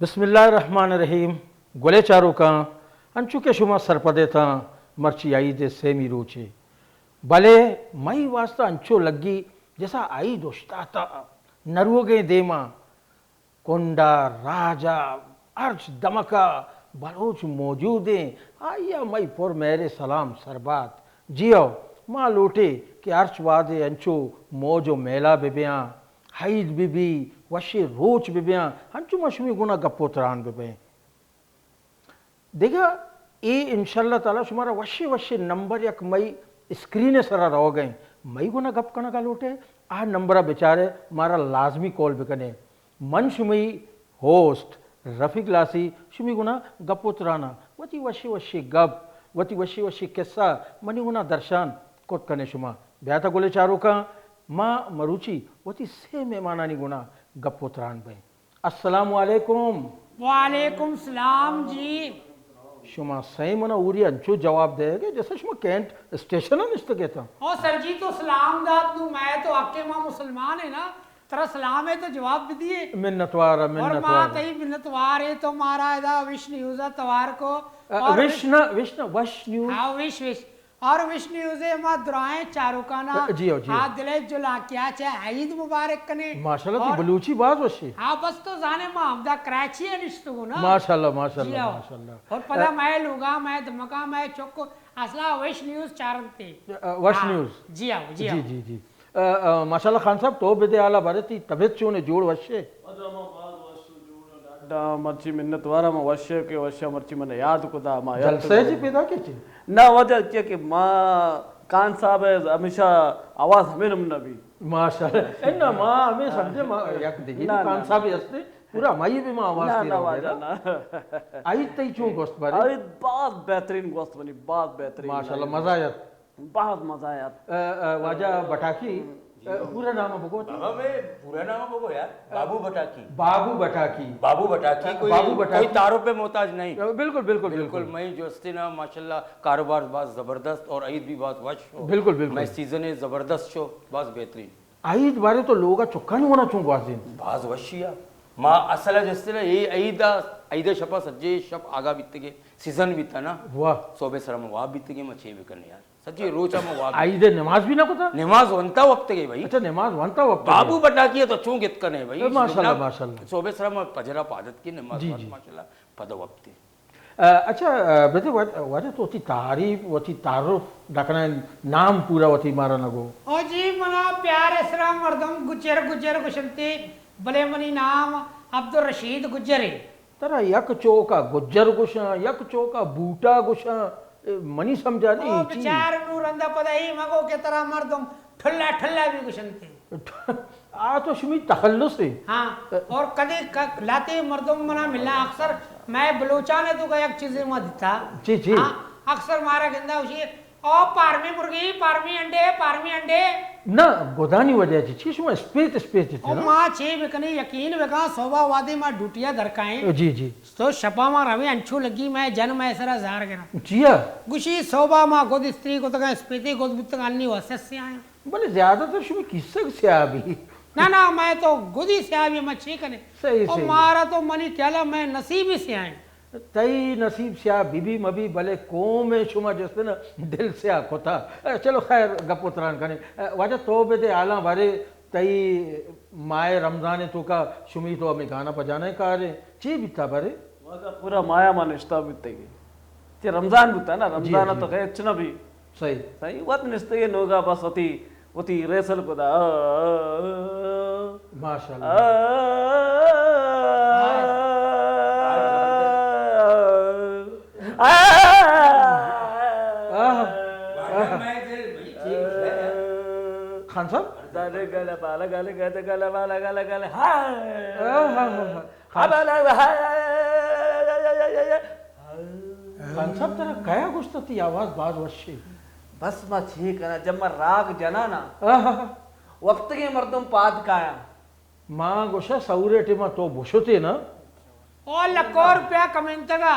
بسم اللہ الرحمن الرحیم۔ گلے چاروکاں، انچو کہ شما سرپد اتاں، مرچی عید ءِ سیمی روچے، بلے مئی واسطہ انچو لگی جیسا عید اشتاتا، نروگیں دیما، کنڈا، راجا، ہرچ دمکا بلوچ موجود ایں، آئیا مئی پر مہر سلام سربات۔ جی ہو، ما لوٹے کہ ہرچ وہدے انچو موج و میلا بہ بیاں، عید بہ بی، وشیں روچ بہ بیاں، انچو ما شمی گونا گپ و تران بہ بیں۔ دگہ اے انشاءاللہ تعالی شمارا وشیں وشیں نمبر یک مئی اسکرین ءِ سرا روگ ءَ ایں۔ مئی گونا گپ کنگا لوٹے، آ نمبر ءَ بچارے، مارا لازمی کال بکنے۔ من شمئی ہوسٹ رفیق لاسی شمی گونا گپ و ترانا، وتی وشیں وشیں گپ، وتی وشیں وشیں قصہ منی گونا درشان کت کنے شما۔ بیا تا گلے چاروکاں، ما مروچی وتی سے مہمانانی گونا گپ و تران بئیں۔ السلام علیکم۔ وعلیکم السلام جی۔ شما سئیں منا اوری انچو جواب دے کہ جیسا شما کینٹ اسٹیشن ءَ نشتگ اتاں۔ او سر جی تو سلام دات نو، مئے تو حق ہے، ما مسلمان ہیں نا، ترا سلام ہے تو جواب بھی دیے۔ منتوار، اور ما منتوار۔ تئی منتوار ہے تو مارا ادا وش نیوز ءَ توار کو۔ آ، اور وش نہ، وش نہ، وش نیوز۔ ہاں، وش، وش۔ اور وش نیوز ءَ ما درائیں چاروکانا جی ہو، جی ہو۔ آ دل ءِ جلانکیا چہ عید مبارک کنے۔ ماشاءاللہ، تئی اور بلوچی باز وش ہے۔ ہاں، بس تو زانے ما ہمدا کراچی ءَ نشتگوں نا۔ ماشاءاللہ، ماشاءاللہ، جی ہو۔ ماشاءاللہ۔ اور پدا اے، مئے لوگا، مئے دمگا، مئے چک اصلا وش نیوز چارنتے۔ اے، وش ہاں۔ نیوز۔ جی ہو، جی جی، ہو۔ جی، جی۔ اے، اے، ماشاءاللہ خان صاحب، تو بدے حالا بارے تئی طبیعت چون ہے، جوڑ وش ہے؟ ڈا مرچی منت وارا ما وشے کہ وشے مرچی من یاد کدا ما یاد جلسہ کدا۔ جی پیدا کے چی؟ نہ وجہ چی کہ ما کان صاحب ہے ہمیشہ آواز ہمیں نم نبی۔ ماشاءاللہ۔ اے نہ ما ہمیں سمجھے ما یک دیگی نہ، کان نہ، صاحب نہ۔ ہستے پورا مائی بھی ما آواز نہ، تیرا نہ، ہو گیا واجہ نا۔ نہ۔ آئی تئی چون گوست بارے؟ آئی بہت بہترین گوست بنی، بہت بہترین۔ ماشاءاللہ، مزہ آیا۔ بہت مزہ آیا۔ اے، اے، واجہ بٹاکی، اے، پورا نام بگو تو۔ بابا، میں پورا نام بگو یار۔ بابو بٹاکی۔ بابو بٹاکی۔ بابو بٹاکی، اے، کوئی، بابو بٹاکی۔ کوئی تعارف پہ محتاج نہیں۔ اے، بالکل، بالکل، بالکل، بالکل۔ میں جو ہستے نا، ماشاءاللہ، کاروبار بہت زبردست اور عید بھی بہت وش ہو۔ بالکل، بالکل۔ میں سیزن زبردست شو، بہت بہترین۔ عید بارے تو لوگا چکانی ہونا چون گوازین؟ باز وشیا۔ ما اصل جستے نا، اے عید، عید شپا سجے شپ آگا بیتگے، سیزن بیتا نا۔ واہ۔ صوبے سرا ما واب بیتگے، ما چے بکنے یار۔ سچی روچا ما واب۔ عید نماز بھی نہ کتا؟ نماز ونتا وپتگے بھائی۔ اچھا، نماز ونتا وپتگے۔ بابو بٹاکی تو چون گت کنے بھائی؟ اے، ماشاءاللہ، نہ، ماشاءاللہ۔ صوبے سرا ما پجرا پادت کی نماز جی، وقت جی۔ ماشاءاللہ پدا وپتے۔ اے، اچھا، اے، بدے واجہ، واجہ تو وتی تعریف، وتی تعارف ڈکنا نام پورا وتی مارا نگو۔ او جی، منا پیار اسرا مردم گجر گجر گشنتے، بلے منی نام عبدالرشید گجر ہے۔ ترا یک چوکا گجر گشاں، یک چوکا بوٹا گشاں، اے منی سمجھا نہیں او چی۔ بچار نو رندا پدا اے مگو کہ ترا مردم ٹھلا ٹھلا بھی گشنتے۔ آ تو شمی تخلص ہے۔ ہاں، اور کدی ک-، لاتے مردم منا ملا اکثر، میں بلوچان ہے تو کا یک چیزیں ما دیتا۔ جی، جی۔ ہاں، اکثر مارا گندا ہوشی او پارمی مرغی، پارمی انڈے، پارمی انڈے۔ نہ، گدانی وجہ چی، چی شما اسپیت، اسپیت تھے او نا؟ ما چے بکنی، یقین بکا، صوبہ وادی ما ڈوٹیا درکائیں۔ جی، جی۔ تو شپا ما رویں انچو لگی، میں جن میں سرا زار گرا۔ جی ہاں۔ گوشی صوبہ ما گد استری کو تکا اسپیتی گد بوتگا انی واسطے سے آیا۔ بلے زیادہ تر شمی کیسگ سیاہ بھی۔ نہ، نہ، میں تو گدی سیاہ بھی، میں چے کنے۔ صحیح، او صحیح۔ مارا تو منی خیالا میں نصیب ہی سیاہ ہیں۔ تئی نصیب سیاہ بی بی مبی، بلے قوم شما جست نا دل سیاہ کتا۔ اے، چلو خیر، گپ و تران کنے۔ اے، واجہ تو بدے حالاں بارے تئی ماہ رمضان توکا شمی تو ہمیں گانا بجانا کارے۔ چی بیتا بارے؟ واجہ پورا مایا ما نشتا بیتگی۔ چہ رمضان بوتا نا، جی، رمضان جی۔ تو خیر چنا بھی۔ صحیح۔ صحیح، وت نشتگی نوگا بس وتی، وتی ریسل کدا۔ ماشاءاللہ۔ آہ۔ خان صاحب؟ گل بالا گل گد گل بالا گل گل۔ ہاں۔ آہ۔ خان صاحب، ترا کیا گوشت تئی آواز باز وشی؟ بس ما چی کنا، جب ما راگ جنا نا، آہا۔ وقت کے مردم پاد کایا۔ ما گوشا سورے ٹیما تو بوشتے نا۔ او لکھو روپیہ کمینتگا،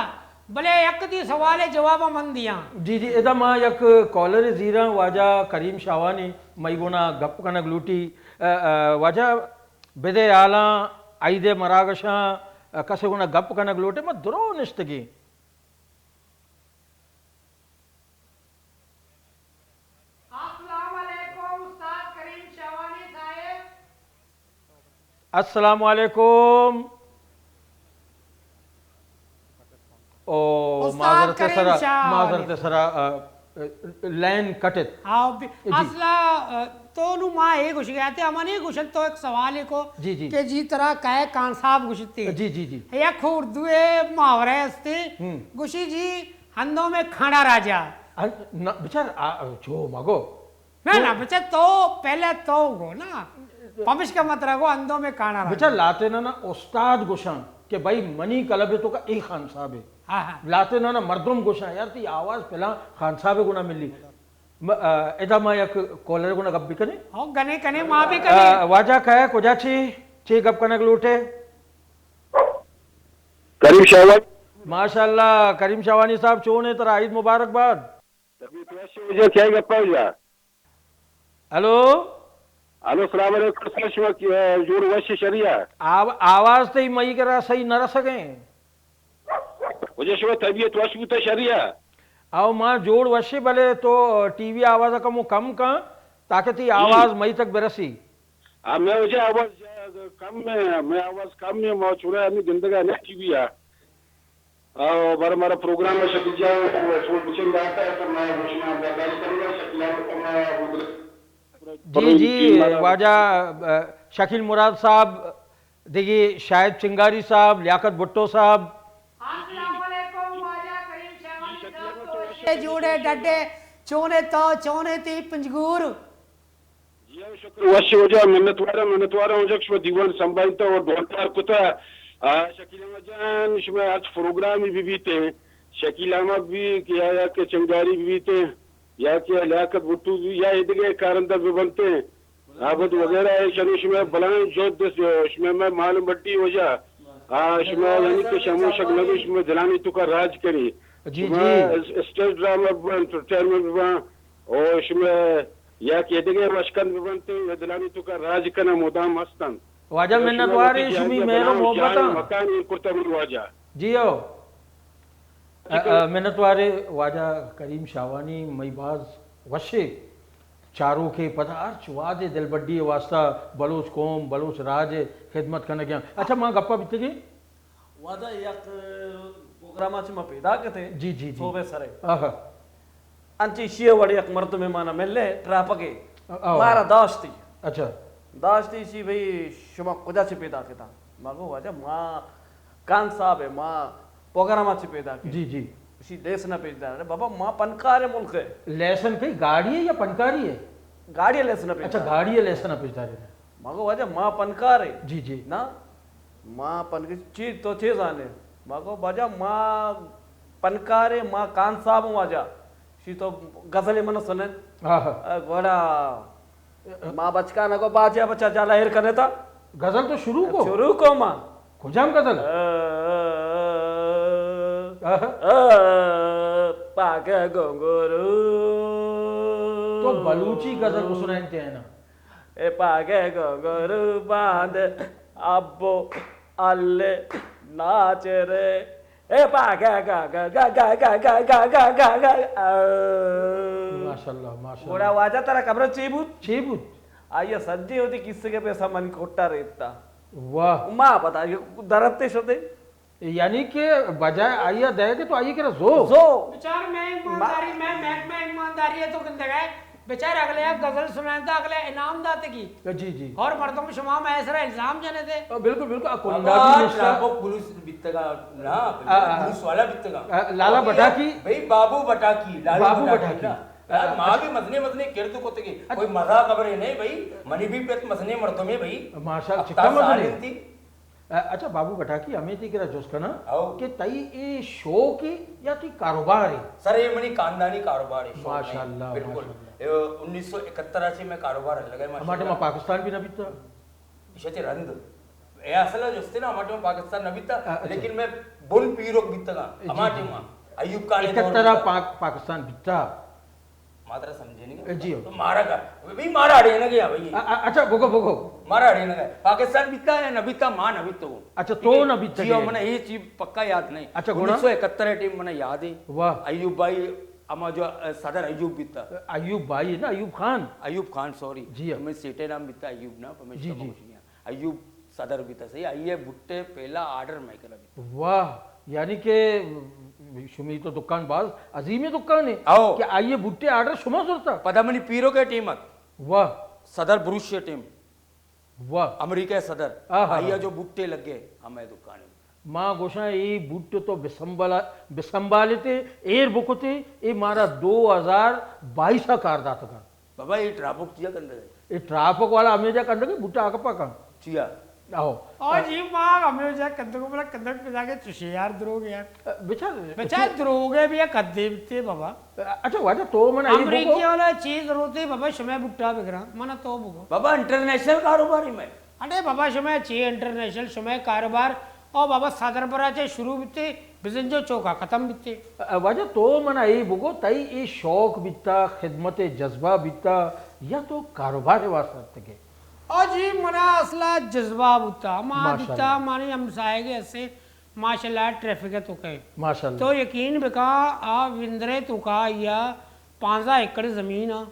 بلے یک دی سوال جواب من دیاں۔ جی جی، ادا ما یک کالر زیراں، واجہ کریم شاوانی مئی گونا گپ کنگ لوٹی۔ ا، ا، واجہ بدے حالاں، عید مراگشاں، کسے گونا گپ کنگ لوٹے، ما درو نشتگیں۔ السلام علیکم استاد کریم شاہوانی صاحب۔ السلام علیکم۔ او، استاد معذرت کریم سرا، شاہ معذرت علی۔ سرا، آ، آ، لائن کٹت۔ ہاں، بی-، جی۔ اصلا، آ، تو نو ما اے گوشگ ءَ اتیں، ہمن اے گوشن تو ایک سوالے کو جی، جی۔ کہ جی ترا کئے کان صاحب گوشتے؟ جی، جی، جی۔ یک اردو ءِ محاورہ استے، ہم۔ گوشی جی، ہندوں میں کھانا راجا۔ ہن-، نہ، بچار، آ، چو مگو۔ نہ، نہ، بچہ تو، پہلے تو گو نا۔ پمشکا مت رگو، اندو میں کانا رگو۔ بچہ لاتے نا نا استاد گوشاں کہ بھائی منی کلب ءِ توکا اے خان صاحب ہے۔ ہاں، ہاں۔ لاتے نا نا مردم گوشاں، یار تئی آواز پلاں خان صاحب ءِ گونا ملی۔ م-، آ، ادا ما یک کالر ءِ گونا گپ بکنیں۔ ہو، گنے کنے، ما بھی کنے۔ آ، واجہ کئے، کجا چی، چی گپ کنگ لوٹے؟ کریم شاہوانی۔ ماشاءاللہ، کریم شاہوانی صاحب چون ہے، ترا عید مبارک باد۔ طبیعت وش واجہ، کیا گپا واجہ؟ ہلو؟ ہلو، السلام علیکم، سر، شما کی-، جوڑ وش شریعہ؟ آو-، آواز تئی مئی کرا صحیح نہ رسگیں۔ واجہ شما طبیعت وش بوتا شریعہ؟ او ما جوڑ وشے، بلے تو ٹی وی آواز کمو کم کن تاکہ تئی جی۔ آواز مئی تک برسی۔ آ، میں واجہ آواز کم ہے، میں آواز کم ہے، ما چھوڑا ہمیں گندگا نہ ٹی وی آ۔ او بر مارا پروگرام ءَ شکیل جان، سوچ بچن داتا ہے، تو میں شما برداشت کرے گا، شکیل جان کو میں جی، جی، واجہ، آ، شکیل مراد صاحب، دیگی شاہد چنگاری صاحب، لیاقت بھٹو صاحب۔ السلام علیکم واجہ کریم شاہوانی صاحب، تو اے جوڑے ڈڈے، چونے تو، چونے تی پنجگور۔ جی ہاں، شکر وش واجہ، منتوار، منتوار واجہ کہ شما دیوان سنبھالتا اور ڈولدار کتا۔ آ، شکیل احمد جان، شما ہرچ پروگرامی بہ بیتے، شکیل احمد بھی کہ یا، یا کہ چنگاری بہ بیتے، یا کہ لیاقت بھٹو بھی، یا ایدگہ کارندہ بہ بنتے، عابد وغیرہ ہے، شنو شما بلائیں جہد دس، شما میں معلوم بٹی واجہ۔ آ، شما یعنی کہ شموشک نبی، شما دلانی توکا راج کری۔ جی، شما جی۔ اس-، اسٹیج ڈرامہ بہ، انٹرٹینمنٹ بہ، او شما یا کہ دگہ وشکند بہ بنت، یا دلانی توکا راج کناں مدام ہستن۔ واجہ تو شما منتواریں وتی شمی جاگہ مہر و بناؤ، محبتاں۔ جائے مکان ایر کرتا من واجہ۔ جی ہو۔ ٹھیک ہے۔ ا، ا، منتواریں واجہ کریم شاہوانی، مئی باز وشے چاروکے، پدا ہرچ وہدے دلبڈی واسطہ بلوچ قوم، بلوچ راج خدمت کنگیاں۔ اچھا، ما گپا بیتگیں۔ واجہ یک پروگرام ءَ چہ ما پیداک اتیں۔ جی، جی، جی۔ صوبے سرے۔ آہا۔ انچی شی وڑے یک مردمے مانا ملے، ٹراپکے۔ آہا۔ مارا داشتی۔ اچھا۔ داشتی شی بھئی شما کجا چہ پیداک اتاں؟ ما گو واجہ ما کان صاحب ہے، ما پروگرام ءَ چہ پیداک اتیں۔ جی، جی۔ شی لیسن ءَ پیش دار۔ ارے بابا ما پنکار ہے ملک ہے۔ لیسن کئی گاڑی ہے یا پنکاری ہے؟ گاڑی ہے لیسن ءَ پیش اچھا، دار۔ گاڑی ہے لیسن ءَ پیش دار۔ ما گو واجہ ما پنکار ہے۔ جی، جی۔ نا؟ ما پنک-، چی تو چے زانے؟ ما گو واجہ ما پنکار ہے، ما کان صاحب ہوں واجہ۔ شی تو غزل من سنن۔ آہا۔ اے گوڑا ما بچکان گو باجا بچا جالا ایر کنے تا۔ غزل تو شروع کو؟ شروع کو ما۔ کجام غزل؟ آہا۔ پاک گونگورو۔ تو بلوچی غزل کو سنائنتے ہیں نا؟ اے پاگے گو گرو باند ابو ال ناچ رے۔ اے پاگے گا گا گا گا گا گا گا گا گا گا۔ ماشاءاللہ، ماشاءاللہ۔ گڑا واجہ ترا خبر چی بوت؟ چی بوت؟ آئی سجے ہوتی کس کے پیسہ من کوٹا ریتا۔ واہ۔ ما پتا یہ درتے شدے۔ یعنی کہ بجائے آئی ءَ دئیگ ءَ تو آئی ءِ کرا زو۔ زو۔ بچار میں ایمانداری، میں محکمہ ایمانداری ءَ تو گندگ ءَ۔ بچار اگلے ءَ غزل سنائینتا، اگلے ءَ انعام داتگی۔ جی، جی۔ اور مردم شما مئے سرا الزام جنے دے۔ آ، بالکل، بالکل۔ آ، کنڈا بابا، بھی نشتا۔ ٹرافک پولیس بیتگا، نا، آ، آ۔ پولیس والا بیتگا۔ آ، لالا بٹاکی۔ بھئی، بابو بٹاکی، لالو بابو بٹاکی بٹاکی۔ نا۔ آ، یار، ما اچھا۔ بھی مزنے، مزنے کرد کتگی۔ اچھا۔ کوئی مزاق خبرے نہیں بھئی، منی بھی پت مزنے مردمے بھئی۔ ماشاءاللہ، ہفتہ چکا مزنے؟ سال انتی۔ ا-، اچھا بابو بٹاکی، ہمے تئی کرا جست کناں او۔ کہ تئی اے شوق اے یا تئی کاروبار اے؟ سر، اے منی خاندانی کاروبار اے، شوق اے۔ ماشاءاللہ، بالکل۔ ماشاءاللہ۔ اے انیس سو اکہتر ءَ چہ مئے کاروبار لگا اے، ماشاءاللہ۔ ہما ٹائم پاکستان بھی نہ بیتا؟ ایشی ءَ چہ رند۔ اے اصل ءَ جستے نا، ہما ٹائم پاکستان نہ بیتا، ا-، اچھا۔ لیکن مئے بن پیرک بیتگاں، جی، ہما جی۔ ٹائم ءَ۔ ایوب خان ءِ دور اکہتر ءَ بیتا۔ پاک-، پاکستان بیتا؟ خاطر سمجھے نہیں؟ جی ہو۔ تو مارا کا، بھئی مارا اڑے نہ گیا بھئی۔ ا-، ا-، اچھا، بگو، بگو۔ مارا اڑے نہ گیا۔ پاکستان بیتا یا نہ بیتا، ما نہ بیتو۔ اچھا، تو نہ بیتا جی ہو، کہ؟ منا یہ چیز پکا یاد نہیں۔ اچھا، گوڑا؟ انیس سو اکہتر ٹیم منا یاد ہے۔ واہ۔ ایوب بھائی، اما جو، ا، صدر ایوب بیتا۔ ایوب بھائی نا، ایوب خان۔ ایوب خان، سوری۔ جی ہو۔ میں سیٹے نام بیتا ایوب نا، پر میں جی، اس کا جی۔ مغوش نہیں۔ ایوب صدر بیتا صحیح، آئیے بھٹے پہلا آرڈر میں کرا بیتا۔ واہ، یعنی کہ شمی تو دکان باز عظیم دکان ہے او۔ کہ آئیے بھٹے آرڈر شما زرتا؟ پدا منی پیرو کے ٹیم ات۔ واہ۔ صدر بروش کے ٹیم۔ واہ۔ امریکہ صدر۔ آہا۔ آئیا جو بھٹے لگے، ہمیں دکان ہے۔ ما گوشاں، اے بوٹ تو بسنبھالا-، بسنبھالتے، ایر بکتے، اے مارا دو ہزار بائیس ء کار داتگا۔ بابا، اے ٹرافک چیا کندگ ہے؟ اے ٹرافک والا ہمیں جا کندگ ہے، بوٹا آگا پاکا۔ چیا؟ آہو۔ او جی، ما ہمیں جا کندگ، بلا کندگ پہ جا کے چشے یار، دروگ یار۔ بچار، بچار دروگ ہے بیا، کدے بیتے بابا۔ اچھا، واجہ تو من آئی امریکی بگو۔ والا چیز روتے بابا، شمے بوٹا بگرا، منا تو بگو۔ بابا، انٹرنیشنل کاروباری میں۔ اڑے بابا، شمئے چے انٹرنیشنل، شمئے کاروبار، او بابا، صدر برا چے شروع بیتے، بزنجو چوکا ختم بیتے۔ ا، واجہ تو منا اے بگو، تئی اے شوق بیتا، خدمت جذبہ بیتا، یا تو کاروبار واسطہ تکے؟ او جی، منا اصلا جذبہ بوتا، ما ماشاءاللہ۔ دیتا، مانی ہمسائے کے اسے، ماشاءاللہ، ٹریفک ہے تو کہے۔ ماشاءاللہ۔ تو یقین بکا، آ وندرے تو کا یا پانزدہ ایکڑ زمین آ۔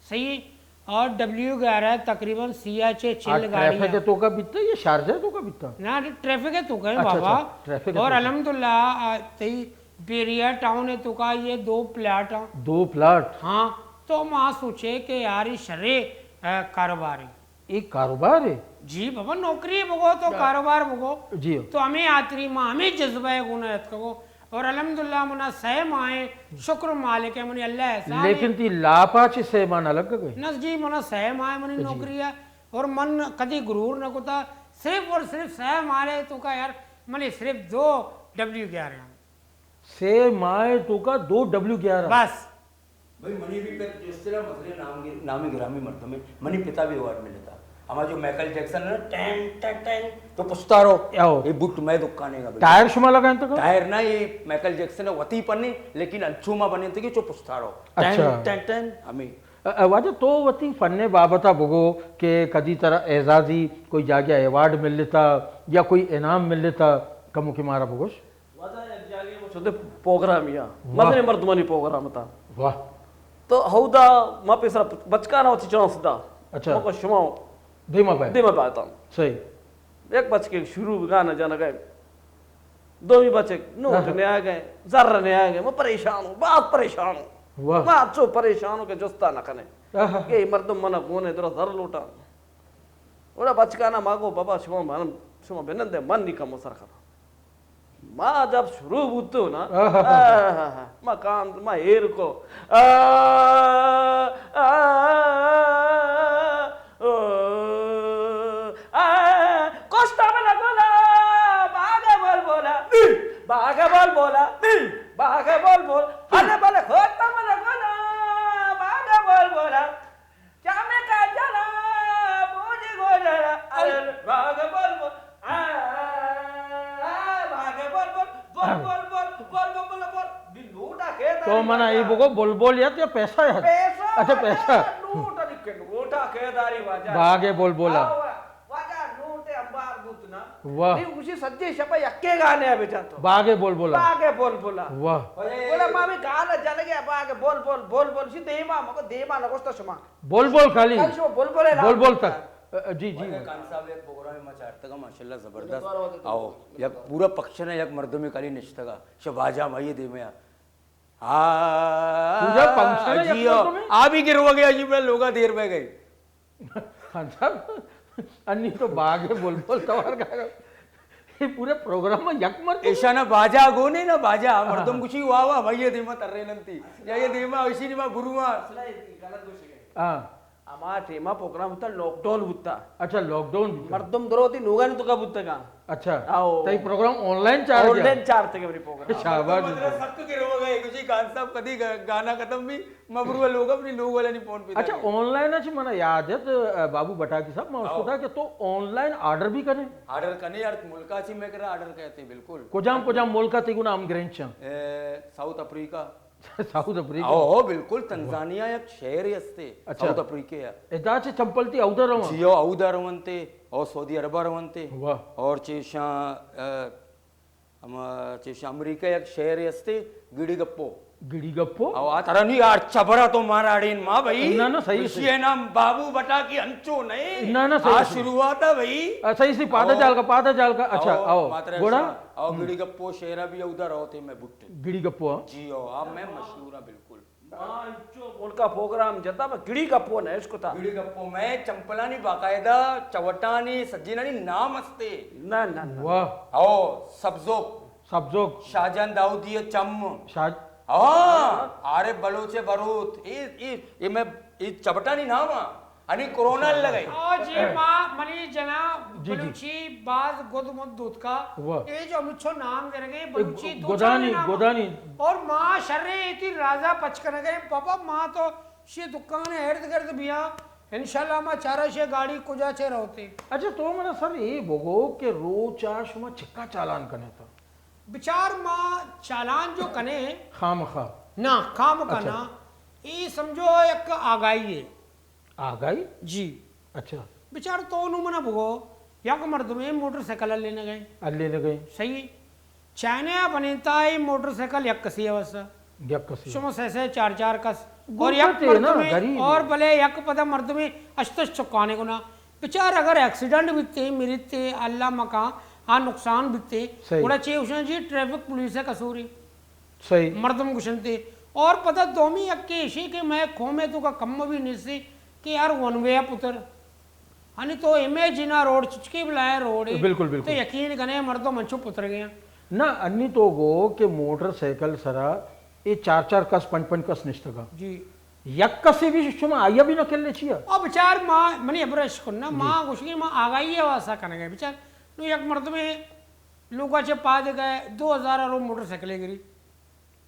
صحیح۔ اور ڈبلیو گیارہ تقریباً سی ایچ اے آ، چل گاڑی ٹریفک ہے۔ ہے تو کا بیتا، یہ شارجہ ہے تو کا بیتا؟ نہ، ٹریفک ہے تو کا ہے اچھا، بابا۔ اچھا، ٹریفک ہے اور تو کا۔ الحمدللہ، آ، تئی بیریا ٹاؤن ہے تو کا، یہ دو پلاٹ ہیں۔ دو پلاٹ؟ ہاں، تو ما سوچے کہ یار، یہ شرے، آ، کاروبار ہے۔ ایک کاروبار ہے؟ جی بابا، نوکری بگو تو ہاں۔ کاروبار بگو۔ جی۔ تو ہمیں آتری ما ہمیں جذبہ ہے گونا اتکگو۔ اور الحمدللہ منا سہ ماہ ہے، شکر مالک ہے، منی اللہ احسان ہے۔ لیکن تی لاپا چی سہ ماہ نہ لگ گئے؟ نہ جی، منا سہ ماہ ہے منی جی۔ نوکری ہے، اور من کدی غرور نہ کتا، صرف اور صرف سہ ماہ ہے تو کا یار، منی صرف دو ڈبلیو گیارہ ہیں۔ سہ ماہ تو کا دو ڈبلیو گیارہ؟ بس۔ بھئی، منی بھی پت جس طرح مزنیں نام گر-، نامی گرامی مردم ہے، منی پتا بھی ایوارڈ ملتا۔ ہما جو مائیکل جیکسن ہے نا، ٹین، ٹین، ٹین، جو پشتارو، آؤ۔ یہ بوٹ میں دکانے گا بھئی۔ ٹائر شما لگائیں تو کا؟ ٹائر نا، یہ مائیکل جیکسن ہے، وتی پنی، لیکن انچو ما بنے تھے کہ جو پشتارو۔ ٹین، اچھا۔ ٹین، ٹین، ہمیں۔ ا-، ا-، واجہ تو وتی فن بابتا بگو کہ کدی ترا اعزازی کوئی جاگہ ایوارڈ ملتا یا کوئی انعام ملتا، کمو کہ مارا بگوش؟ واجہ یک جاگہے ما شدے پروگرامے آ۔ واہ۔ مزنیں مردمانی پروگرام اتاں۔ واہ۔ تو ہئودا ما پیسرا بچکانا وتی چانس دا۔ اچھا۔ ما گوشت شما دیما بائے۔ دیما بائے تاں۔ صحیح۔ یک بچکے شروع گانا جنگا۔ دومی بچک نوٹ ہاں۔ نیاگا، زر نیاگا، ما پریشان ہوں، باز پریشان ہوں۔ واہ۔ ما اچو پریشان ہوں کہ جستا نہ کنے۔ آہا۔ کہ اے مردم منا گونے درا زر لوٹاں۔ اوڑا بچکانا ما گو، بابا، شما من، شما بنندے، من نی کمو سر کھتاں۔ ما جب شروع بوتو نا، آہا۔ آہا، ما کان، ما ایر کو۔ آ، آ، آ، او، آ، کشتا من گلا، باغ بلبلا، باغ بلبلا، باغ بلبل، ہلے بلے کشتا من گلا، باغ بلبلا۔ چامے کا جلا، بوجی گو جلا، ارے باغ بول بول، آ، آ، باغ بول بول، بول بول بول، بول بول بول بول۔ دی نوٹا کے تو داری منا واجہ۔ ای بگو بلبل یات یا پیسہ یات؟ پیسہ اچھا، واجہ، پیسہ۔ نوٹا دی کے نوٹا کے داری واجہ۔ باغ بلبلا۔ آ، واجہ نوٹ امبار بوت نا۔ واہ۔ دی خوشی سجے شپا یکے گانے بجا تو۔ باغ بلبلا۔ باغ بلبلا۔ واہ۔ بولا ما بھی گانا جل گیا، باغ بول بول، بول بول، شی دیما، مگو دیما نگوشتا شما۔ بول بول خالی۔ کل شما بول بول ہے نا؟ بول بول تک۔ جی، جی۔ واجہ خان صاحب، یک پروگرام ما چارتگا، ماشاءاللہ زبردست۔ آؤ، یک پورا پکشن ہے، یک مردمی خالی نشتگا۔ شباجا مائی دیمیا۔ ہاں۔ پورا پکشن ہے، جی، یک مردمی؟ آ بھی گرو گیا جی، میں لوگا دیر میں گئے۔ خان صاحب، انی تو باغ بلبل توار گا۔ اے پورے پروگرام میں یک مرد ایشانا باجا گونے نا باجا، ہاں۔ مردم گوشی واہ واہ، بھائی یہ دیما ترے ننتی۔ یا یہ دیما اشی دیما بروا۔ اصلا یہ غلط گوشی گئے۔ ہاں۔ ہما ٹیما پروگرام ہوتا، لاک ڈاؤن ہوتا۔ اچھا، لاک ڈاؤن ہوتا۔ مردم درو تی نوگانی تو کا بوتا کا۔ اچھا۔ آؤ۔ تئی پروگرام آن لائن چار آن لائن چار تک میری پروگرام۔ شاباش۔ مطلب سخت گرو گئے، گوشی خان صاحب کدی گا-، گانا ختم بھی۔ مبرو لوگ اپنی لوگ والا نہیں فون پہ اچھا، آن لائن اچ منا یاد ہے تو، بابو بٹاکی صاحب، ما اس کو تھا کہ تو آن لائن آرڈر بھی کریں؟ آرڈر کرنے یار، ملکا چی میں کرا آرڈر کہتے ہیں، بالکل۔ کجام، کجام ملکا تی گنا ہم گرنچاں؟ اے، ساؤتھ افریقہ، ساؤتھ افریقہ؟ او، او، بالکل، تنزانیہ یک شہرے ہستے، اچھا۔ ساؤتھ افریقہ ہے۔ ادا چہ چمپل تی اودا رواں؟ جی، او، اودا رونتے، او سعودی عربہ رونتے۔ واہ۔ اور چیشاں، ا، ہما چیشاں امریکہ یک شہرے ہستے، گڑی گپو۔ گڑی گپو؟ او، آ ترا نی یار چبرا تو مارا اڑین ما بھائی۔ نہ، نہ، صحیح، وشی صحیح۔ ہے نام بابو بٹا کی انچو نہیں۔ نہ، نہ، صحیح، آ صحیح۔ شروعات ہے بھائی۔ آ، صحیح، صحیح، پادا او۔ جال کا، پادا جال کا۔ اچھا، او، او، ماترا گوڑا؟ شاہ، او، ہم۔ گڑی گپو شہرا بھی اودا رہو تے میں بھٹو۔ گڑی گپو، ہاں؟ جی، او، آ میں مشہور ہاں بالکل۔ ما انچو ملکا پروگرام جتا، بس گڑی گپو نہ اشکتا۔ گڑی گپو میں چمپلانی باقاعدہ چوٹانی سجینانی نام ہستے۔ نہ، نہ، نہ۔ واہ۔ او، سبزوک۔ سبزوک۔ شاہجان داؤدی چم۔ شاہ-، ہاں، عارف بلوچ بروت۔ اے، اے، اے میں، اے چوٹانی نام ہاں۔ انی کرونا لگئی۔ او جی، ما منی جنا جی، جی۔ بلوچی باز گد مد دوتکا۔ واہ۔ اے جو مچھو نام گرگے، اے بلوچی گو-، دو چار گدانی، نام۔ گدانی۔ اور ما شرے ایتی رازا پچ کنگے، بابا ما تو شی دکان ارد گرد بیا، انشاءاللہ ما چارا شی گاڑی کجا چے روتے۔ اچھا، تو منا سر اے بگو کہ روچا شما چکا چالان کنے تا؟ بچار ما چالان جو کنے۔ خامخا۔ نہ، خامخا اچھا۔ نہ۔ اے سمجھو یک آگاہی ہے۔ آگاہی؟ جی۔ اچھا۔ بچار تو نو منا بگو، یک مردمے موٹر سائیکل لینے گئے۔ لینے گئے۔ صحیح۔ چائنا بنیتا ہے موٹر سائیکل یک کسی ہے بس۔ یک کسی۔ شما سہ سہ چار چار کس۔ گوکتے اور یک نا، مردمے، غریب۔ اور بلے یک پدا مردمے اشتش چکانے گنا۔ بچار اگر ایکسیڈنٹ بیتے، مریتے، اللہ مکان، آ نقصان بیتے۔ صحیح۔ گڑا چے اشاں جی ٹریفک پولیس ہے قصوری۔ صحیح۔ مردم گشنتے۔ اور پدا دومی یکے اشی کہ میں قومے تو کا کم بھی نیسی کہ یار ون وے پتر۔ ہنی تو امیجن آ روڈ چچکے بلائیں روڈ ہے۔ بالکل، بالکل۔ تو یقین کنے مردم انچو پتر گیا۔ نہ، انی تو گو کہ موٹر سائیکل سرا اے چار چار کس، پنچ پنچ کس نشتگا۔ جی۔ یک کسے بھی شما آیا بھی نہ کلے چیا؟ او بچار ما، منی ابرش کن نا، جی۔ ما گوشگی ما آگاہی ہے واسا کنگے۔ بچار، نو یک مردمے لوگا چہ پاد گئے، دو ہزار رو موٹر سائیکلے گری۔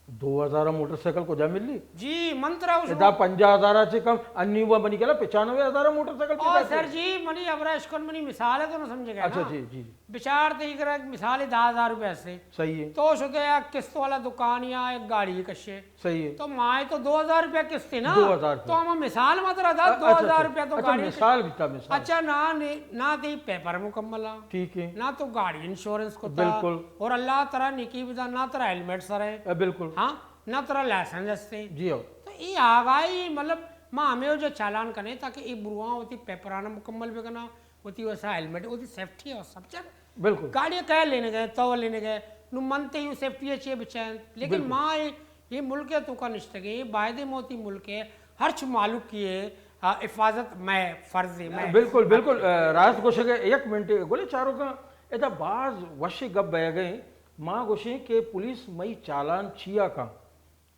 دو ہزار موٹر سائیکل کجا ملی؟ جی، من ترا گوشوں۔ ادا پنجاہ ہزار چہ کم، انی ہوا بنی کلا پچانوے ہزار موٹر سائیکل او پیدا سر کر۔ جی، منی ابرا اشکن منی مثال ہے تو نہ سمجھے گا اچھا، نا۔ جی، جی۔ بچار تے اگر ایک مثال ہے دہ ہزار روپے سے۔ صحیح ہے۔ تو شدے یا قسط والا دکان یا ایک گاڑی کشے۔ صحیح ہے۔ تو ماہ تو دو ہزار روپے قسط ہے نا۔ دو ہزار روپے۔ تو ہم مثال ما ترا دا، اچھا، دو ہزار روپے تو اچھا، گاڑی مثال بیتا، مثال۔ اچھا، نہ، نہ، نہ تے پیپر مکمل آ۔ ٹھیک ہے۔ نہ تو گاڑی انشورنس کتا۔ بالکل۔ اور اللہ ترا نیکی بدا، نہ ترا ہیلمٹ سر ہے۔ اے، بالکل۔ ہاں، نہ ترا لائسنس ہستے۔ جی ہو۔ تو اے آگاہی، مطلب، ما ہمیں جو چالان کنے تاکہ اے برواں ہوتی پیپرانا مکمل بکنا، ہوتی ویسا ہیلمٹ، ہوتی سیفٹی اور سب چیز۔ بالکل۔ گاڑی کہہ لینے گئے، تو لینے گئے، نو من تے یو سیفٹی ہے چے بچائیں۔ لیکن بالکل۔ ما اے، اے ملک ہے تو کا نشتگے، اے بایدے موتی ملک ہے، ہرچ مالک کی ہے، آ، حفاظت میں فرض ہے، میں بالکل، بالکل، آ، راست گوشگے، یک منٹ گولے چارو کا، ادا باز وش گپ بہ گئے، ما گوشیں کہ پولیس مئی چالان چیا کا،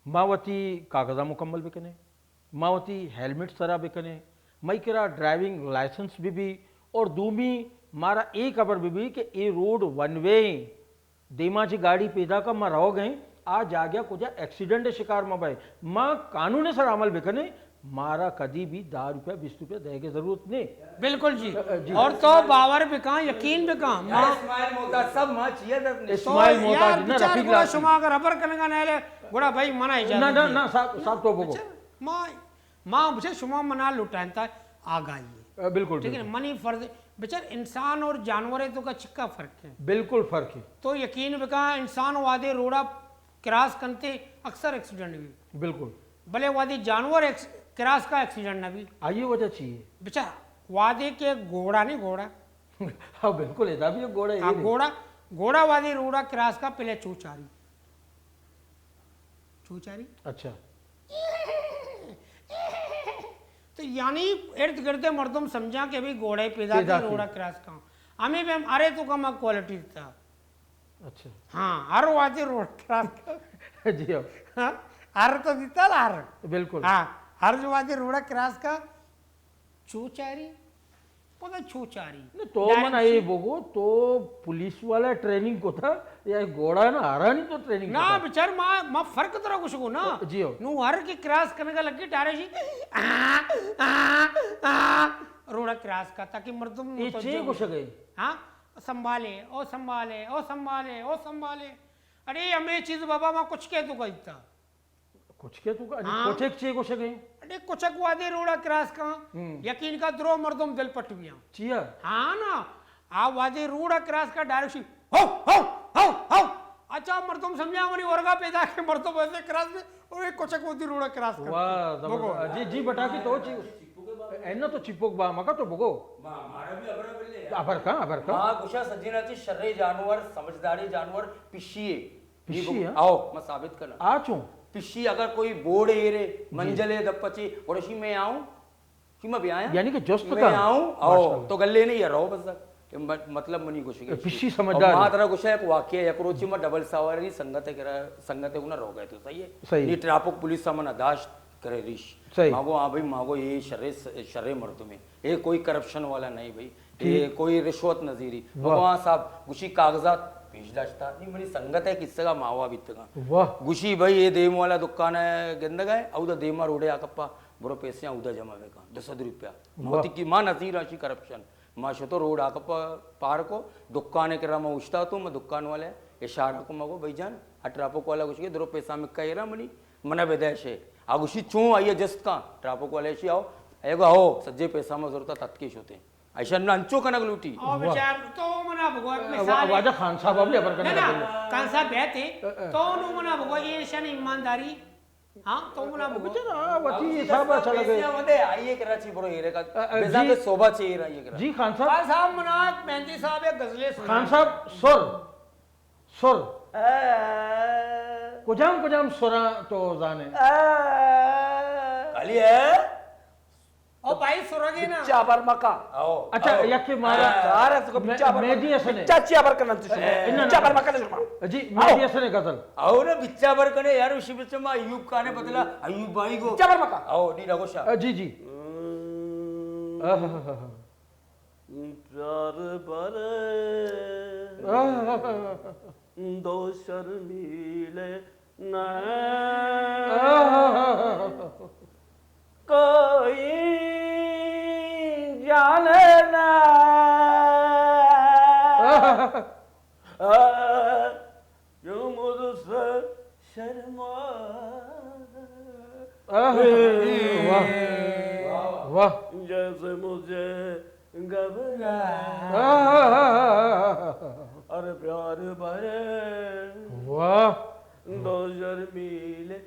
ما وتی کاغذاں مکمل بکنے، ما وتی ہیلمٹ سرا بکنے، مئی کرا ڈرائیونگ لائسنس بہ بی، اور دومی مارا اے خبر بہ بی کہ اے روڈ ون وے ایں۔ دیما چہ گاڑی پیداک ء ما روگ ء ایں، آ جاگہ کجا ایکسیڈنٹ ء شکار مہ بئے۔ ما قانون ء سر عمل بکنیں، مارا کدی بھی دہ روپیہ، بیست روپیہ دئیگ ء ضرورت نیں۔ بالکل جی۔ ا، ا، جی۔ اور تو باور بکاں، یقین بکاں، ما اسماعیل محتاج صاحب، ما چیئے در نشتہ۔ اسماعیل تو محتاج یار نہ، بچار رفیق گڑا لاسی۔ شما اگر ہبر کنگا نہ لے، گڑا بھائی منا اجازت نہ، نہ، دے۔ نہ، صاحب، صاحب تو بگو۔ اچھا، ما، ما بچے شما منا لٹائنتا آگاہی۔ ا، بالکل، ٹھیک ہے نا؟ بالکل۔ منی فرض، بچار انسان اور جانور ہے تو کا چکا فرق ہے؟ بالکل فرق ہے۔ تو یقین بکا انسان وادے روڈا کراس کنتے اکثر ایکسیڈنٹ بھی۔ بالکل۔ بلے وادے جانور ایکس-، کراس کا ایکسیڈنٹ نہ بھی۔ آئیے وجہ چی ہے؟ بچار وادے کے گھوڑا نہیں گھوڑا۔ ہاں بالکل، ادا بھی ایک گھوڑا ہے ہاں، یہ نہیں۔ گھوڑا، گھوڑا وادے روڈا کراس کا پہلے چوچاری۔ چوچاری؟ اچھا۔ تو یعنی ارد گرد مردم سمجھا کہ ابھی گھوڑے پیدا پیدا کی کی۔ روڈا کراس کا۔ ہمیں بھی ہم ارے تو کم کوالٹی دیتا۔ اچھا۔ ہاں، ہر واجہ روڈ کراس کا۔ جی ہاں۔ ہاں، ہر تو دیتا نا ہر۔ بالکل۔ ہاں، ہر جو واجہ روڈا کراس کا۔ چوچاری؟ پدا چوچاری؟ نہ، تو من ڈائریکٹ اے چی؟ بگو، تو پولیس والا ٹریننگ کتا یا گھوڑا نا ہرانی تو ٹریننگ نہ، کتا؟ بچار ما، ما فرق ترا گوشگو نا۔ جی ہو۔ نو ہر کے کراس کنگا لگے ڈائریکٹ چی، آ، آ، آ، روڈا کراس کا تاکہ مردم اے متوجہ چے ہو۔ گوشگے؟ ہاں؟ سنبھالے، او سنبھالے، او سنبھالے، او سنبھالے۔ اڑے ہمیں چیز بابا ما کچھ کہہ تو گا دیتا۔ کچکے تو کا؟ ہاں۔ کچک چے گوشگے؟ اڑے کچک وادے روڈا کراس کا، ہم۔ یقین کا درو مردم دل پٹ بیاں۔ چیا؟ ہاں نا، آ وادے روڈا کراس کا ڈائریکٹ شی، ہو، ہو، ہو، ہو۔ اچھا، مردم سمجھا منی ورگا پیدا کہ مردم ایسے کراس میں، اور ایک کچک وادے روڈا کراس کر۔ واہ، زبردست۔ جی، جی، بٹا کی تو چی، اینا تو چپک با، مکا تو بگو۔ ما، مارا بھی ابر بلے۔ ابر کا، ابر کا۔ ما گوشا سجینا چی شرے جانور، سمجھدارے جانور، پشی ہے۔ پشی، ہاں؟ آؤ، ما ثابت کرنا۔ آ چون؟ پشی اگر کوئی بوڑ ایرے، جی۔ منجلے دپ چی، اور اشی میں آؤں، کہ میں بھی آیا؟ یعنی کہ جست میں کا؟ آؤں، آؤ، ماشاءاللہ۔ تو گلے نہیں یا رہو بس تک۔ کہ م-، مطلب منی گوشگے۔ پشی اور سمجھدار ما ہے۔ ترا گوشا ایک واقعہ، یک روچی ما ڈبل سواری سنگت کرا، سنگت گنا رو گئے تو صحیح ہے؟ صحیح۔ نی ٹریفک پولیس سا منا داشت کرے ریش۔ صحیح۔ ماگو، ہاں بھائی، ماگو یہ شرے، شرے مردم ہے۔ اے کوئی کرپشن والا نہیں بھائی، ٹھیک۔ اے کوئی رشوت نہ زیری۔ واہ۔ بھگوان صاحب گوشی کاغذات پیش داشتا، نی منی سنگت ہے، کسے کا ماوا بیتگا۔ واہ۔ گوشی بھائی، اے دیم والا دکان ہے، گندگ ہے، اودا دیما روڈے آ کپا، برو پیسے اودا جمع بکا، دو سد روپیہ۔ واہ۔ موتی کی ماں نظیر آشی کرپشن۔ ما شتو روڈ آ کپا پار کو، دکانے کرا ما اوشتا تو، میں دکان والے اشارہ کو، مگو بھائی جان، ہر ٹرافک والا گوشگے درو پیسہ مکا ایرا منی، منا بدے شے۔ آ گوشی چون؟ آئیے جست کا، ٹرافک والے شی آؤ۔ اے گو آؤ، سجے پیسہ ما زورتا تتکے شوتے۔ ایشان نہ انچو کنگ لوٹی۔ او واہ۔ بچار، تو منا بگو، ایک وا-، مثال ہے۔ واجہ خان صاحب ابھی ابر کرنے نہ، نہ، لگے۔ خان صاحب بہت ہے۔ اے، اے۔ تو نو منا بگو، یہ ایشان ایمانداری۔ ہاں، تو منا بگو۔ بچار، ہاں، وتی حساب اچھا لگے۔ پیسے ودے، آئیے کرا چی برو ہیرے کا۔ اے، اے، بزاں جی۔ کے صوبہ چی ہیرا یہ کرا۔ جی خان صاحب۔ خان صاحب منا مہندی صاحب ایک غزلے سنا۔ خان صاحب، سر۔ سر۔ اے۔ کجام کجام سراں تو زانے؟ اے۔ کالی ہے؟ او بھائی، سرگے نا۔ بچا بر مکا۔ او، اچھا، او۔ یک مارا ہاں۔ کار ہے، تو میں-، بچا بر مہدی حسن ہے۔ بچا چیا بر کنن تو شما؟ اے، نہ، نہ، بچا بر مکا تو شما۔ جی، مہدی حسن ہے غزل۔ او نا، بچا بر کنے یار، اسی بچا ما ایوب کانے بدلا، ایوب بھائی گو۔ بچا بر مکا۔ او، نی رگوشا۔ جی، جی۔ ہم۔ آہا۔ پیار بر آہا۔ دو شرمیلے نہ آہا۔ کوئی جانے نہ آہا۔ جو مجھ سے شرما۔ آہا۔ واہ۔ واہ۔ جیسے مجھے گھبرا۔ آہا۔ ارے پیار بھرے۔ واہ۔ دو شرمیلے۔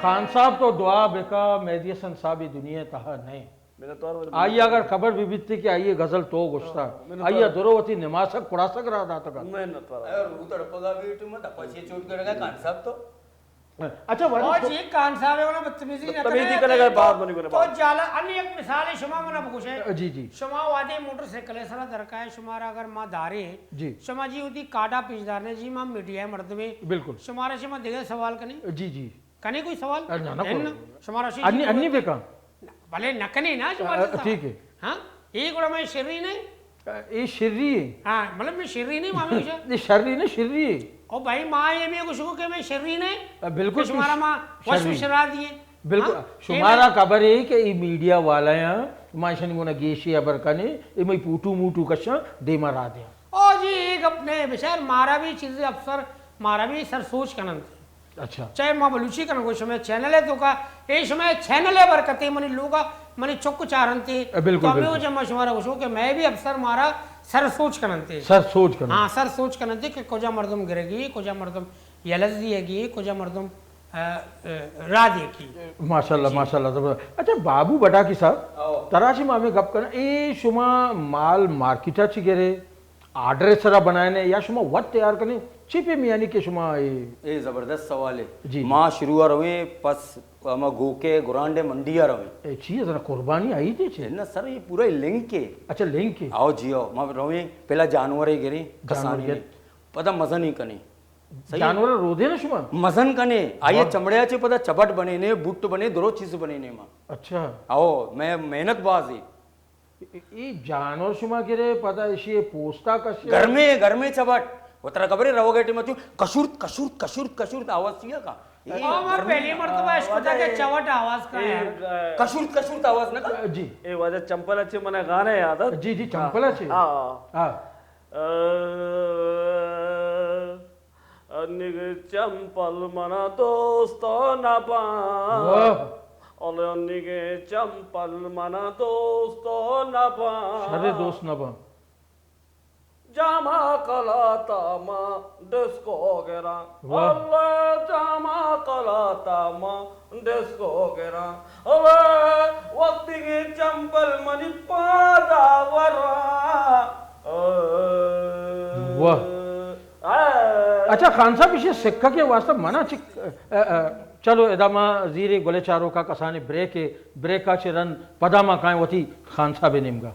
خان صاحب تو دعا بکا، مہدی حسن صاحب یہ دنیا تہا نہیں۔ منتوار ولے۔ آئی اگر خبر بھی بیتی کہ آئی غزل تو گشتا، ہاں، منتوار۔ آئی درو وتی نماسک کڑاسک را داتا کا۔ منتوار۔ اے روح تڑپگا بیٹو مت، اپا چے چوٹ کرے گا خان صاحب تو۔ اچھا، واجہ او جی، خان صاحب ہے، انہاں بدتمیزی نہ بدتمیزی کرے، کرے گا، تو، بات منی کرے تو بات۔ جالا، انی ایک مثال ہے، شما منا بگوشے۔ جی، جی۔ شما وادے موٹر سائیکل ہے سرا درکائے، شمارا اگر ما دارے، جی۔ شما جی وتی کارڈا پیش دارنے، جی ما میڈیا مردمے۔ بالکل۔ شمارا شما دیگه سوال کنے؟ جی، جی۔ کنے کوئی سوال؟ اے، نہ، نہ، نہ، کوئی۔ شمارا شی انی، جی انی بکا۔ بلے نہ کنے نا، شمارا اے، سوال۔ ٹھیک ہے۔ ہاں؟ اے گڑا میں شری نہیں؟ اے شری ہے۔ ہاں، مطلب میں شری نہیں، مامی گوشا۔ اے شری نہیں، شری ہے۔ او بھائی، ما یہ میں گوشو کہ میں شری نہیں؟ اے، بالکل کہ شمارا ما وش شری۔ وشرا دیے۔ بالکل۔ ہاں؟ شمارا خبر ہے کہ یہ میڈیا والا ہیں، ما شنی گونا گیشی ابر کنے، یہ میں پوٹو موٹو کشاں، دیما را دیاں۔ او جی، یہ گپ نہیں، بچار مارا بھی چیزیں افسر، مارا بھی سر سوچ کنن۔ اچھا۔ چاہے ما بلوچی کنن، کوئی شمے چینل ہے تو کا، اے شمے چینل ہے برکتے، منی لوگا، منی چک چارنتے۔ اے، بالکل، تو ہمیں بالکل۔ وجہ ما شمارا گوشو کہ میں بھی افسر مارا سر سوچ کننتے۔ سر سوچ کنن۔ ہاں، سر سوچ کننتے کہ کجا مردم گرگی، کجا مردم یلز دیگی، کجا مردم، اے، اے، را دیگی۔ ماشاءاللہ، جی۔ ماشاءاللہ، زبردست۔ اچھا، بابو بٹاکی صاحب، او۔ تراشی ما ہمیں گپ کرنا، اے شما مال مارکیٹا چی گرے؟ آرڈر سرا بنائینے یا شما وت تیار کنے؟ چی پہ میانی کہ شما اے؟ اے زبردست سوال ہے۔ جی، جی۔ ما شروع رویں پس ہما گوکے گرانڈے منڈی آ رویں۔ اے چی ہے ذرا قربانی آئی تے چی؟ اے نا سر، یہ پورا لنک ہے۔ اچھا، لنک ہے۔ آؤ جی آؤ، ما رویں پہلا جانور ہے گریں، جانور کسانی گریں۔ پدا مزن ہی کنے۔ صحیح ہے؟ جانور رودے نا شما؟ مزن کنے، آئیے واہ۔ چمڑے چے پدا چبٹ بنے نے، بوٹ بنے، درو چیز بنے نے ما۔ اچھا۔ آؤ، میں محنت باز ہے۔ اے، اے جانور شما گرے، پدا اشی پوستا کشے؟ گرمے، گرمے چبٹ۔ وترا خبر ہے، روگے ٹیم چو کشورت، کشورت، کشورت، کشورت آواز چیا کا؟ اے او، ما گرمے۔ پہلی مرتبہ اشکتا کہ چوٹ آواز کا ہے۔ کشورت، کشورت آواز نہ کا؟ جی۔ اے واجہ چمپل اچھے منا گانا یاد ہے۔ جی، جی، چمپل اچھے۔ ہاں۔ ہاں۔ نگے چمپل منا دوست نباں۔ واہ۔ اولے نگے چمپل منا دوست نباں۔ شر دوست نباں۔ جاما کلاتا ما ڈسکو گراں۔ واہ۔ اللہ جاما کلاتا ما ڈسکو گراں۔ اللہ وقتی کے چمپل منی پادا وراں۔ واہ۔ اے۔ اچھا خان صاحب، ایشی سکہ کے واسطہ منا چک، اے، اے، چلو ادا ما زیرے گلے چاروکا کسانے بریک، بریکا چہ رند پدا ما کائیں وتی خان صاحب نیمگا۔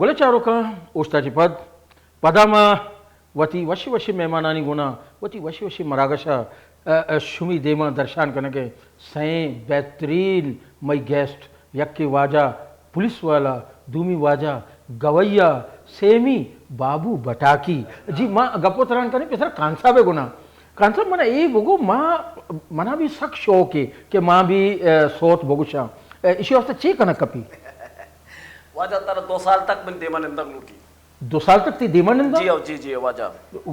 گلیں چاروکاں، اوشتاتی پد پدا ما وتی وشیں وشیں مہمانانی گونا وتی وشیں وشیں مراگش ء، ء، ء شمی دیما درشان کنگ ء سئیں بہترین مئی گیسٹ، یکے واجہ پولیس والا، دومی واجہ گویا، سیمی بابو بٹاکی۔ جی ما گپ و تران کنیں پسر خان صاحب ء گونا۔ خان صاحب، منا اے بگو، ما، منا بھی سک شوق ہے کہ ما بھی، ء، سوت بگوشاں۔ ء، اشی واسطہ چے کنگ کپی؟ واجہ ترا دو سال تک من دیما نندگ لوٹی۔ دو سال تک تی دیما نندا؟ جی او، جی، جی، واجہ۔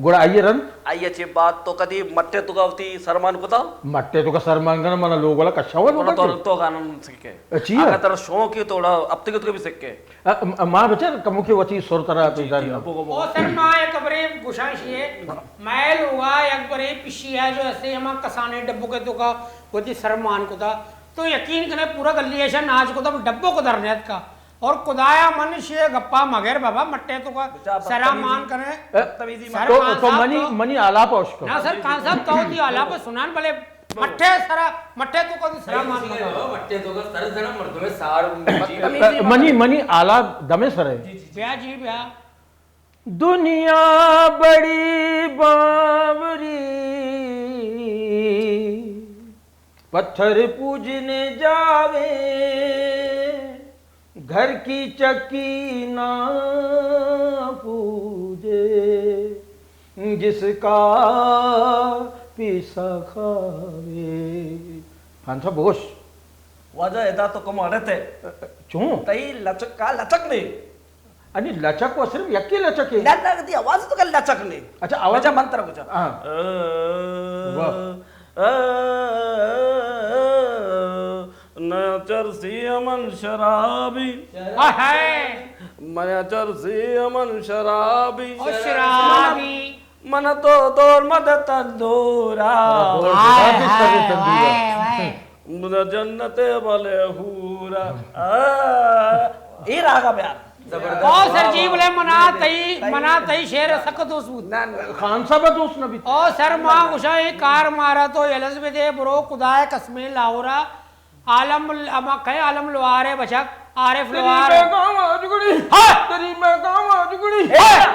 گڑا آئیے رند؟ آئیے چے بعد تو کدی مٹے تو کا وتی سرمان کتا؟ مٹے تو کا سرمان کنا، منا لوگ والا کشا ہوا گڑا لوگ تو، کے؟ تو گانا سکے۔ اچھی ہے۔ اگر ترا شوق ہے تو اڑا اب تک تو بھی سکے۔ ا-، ا-، ما بچار کمو کے وتی سر ترا جی، پیدا جی، نہیں۔ ابو کو او سر ما یک برے گشائش ہے، مائل ہوا یک برے پشی ہے جو ایسے ہما کسانے ڈبو کے تو کا وتی سرمان کتا، تو یقین کنے پورا گلی ایشا ناچ کتا، ڈبو کو در نیت کا۔ اور خدایا من شے گپا مگر بابا مٹے تو کا بچا، سرا بدتمیزی، مان کنے۔ بدتمیزی سر مت۔ تو، خان تو صاحب منی، تو منی آلاپ اوش کر۔ نا سر، خان صاحب تو دی آلاپ سنان بلے مٹے سرا، مٹے تو کا سرا مان کنے۔ مٹے تو کا سر سرا مردم سار بدتمیزی مت۔ منی، منی آلاپ دمے سر ہے۔ جی، جی، جی۔ بیا جی بیا۔ دنیا بڑی باوری، پتھر پوجنے جاوے، گھر کی چکی نہ پوجے، جس کا پیسہ کھاوے۔ خان صاحب ہوش۔ واجہ ادا تو کم اڑے تے۔ چون؟ تئی لچک کا لچک نہیں۔ انی لچک و صرف یکی لچک ہے۔ نہ، نہ، دی آواز تو کل لچک نے۔ اچھا، آواز۔ اچھا، من ترا گجا۔ ہاں۔ واہ۔ نہ چرسی من شرابی۔ ہائے۔ من چرسی من شرابی۔ او شرابی۔ من تو دور مد تندورا۔ ہائے، ہائے، ہائے، ہائے۔ بدا جنت والے حورا۔ آ، اے راگا بیار۔ زبردست۔ او سر جی، بلے منا تئی، منا تئی شعر سک دوست بود۔ نہ، نہ۔ خان صاحب دوست نہ بیت۔ او سر، ما گوشاں اے کار مارا تو یلز بدے، برو خدائے قسمیں لاہورا۔ عالم ال-، اما کئے عالم لوہارے بچک، عارف لوہار۔ تیری میں گاواں جگڑی۔ ہاں۔ تیری میں گاواں جگڑی۔ ہاں۔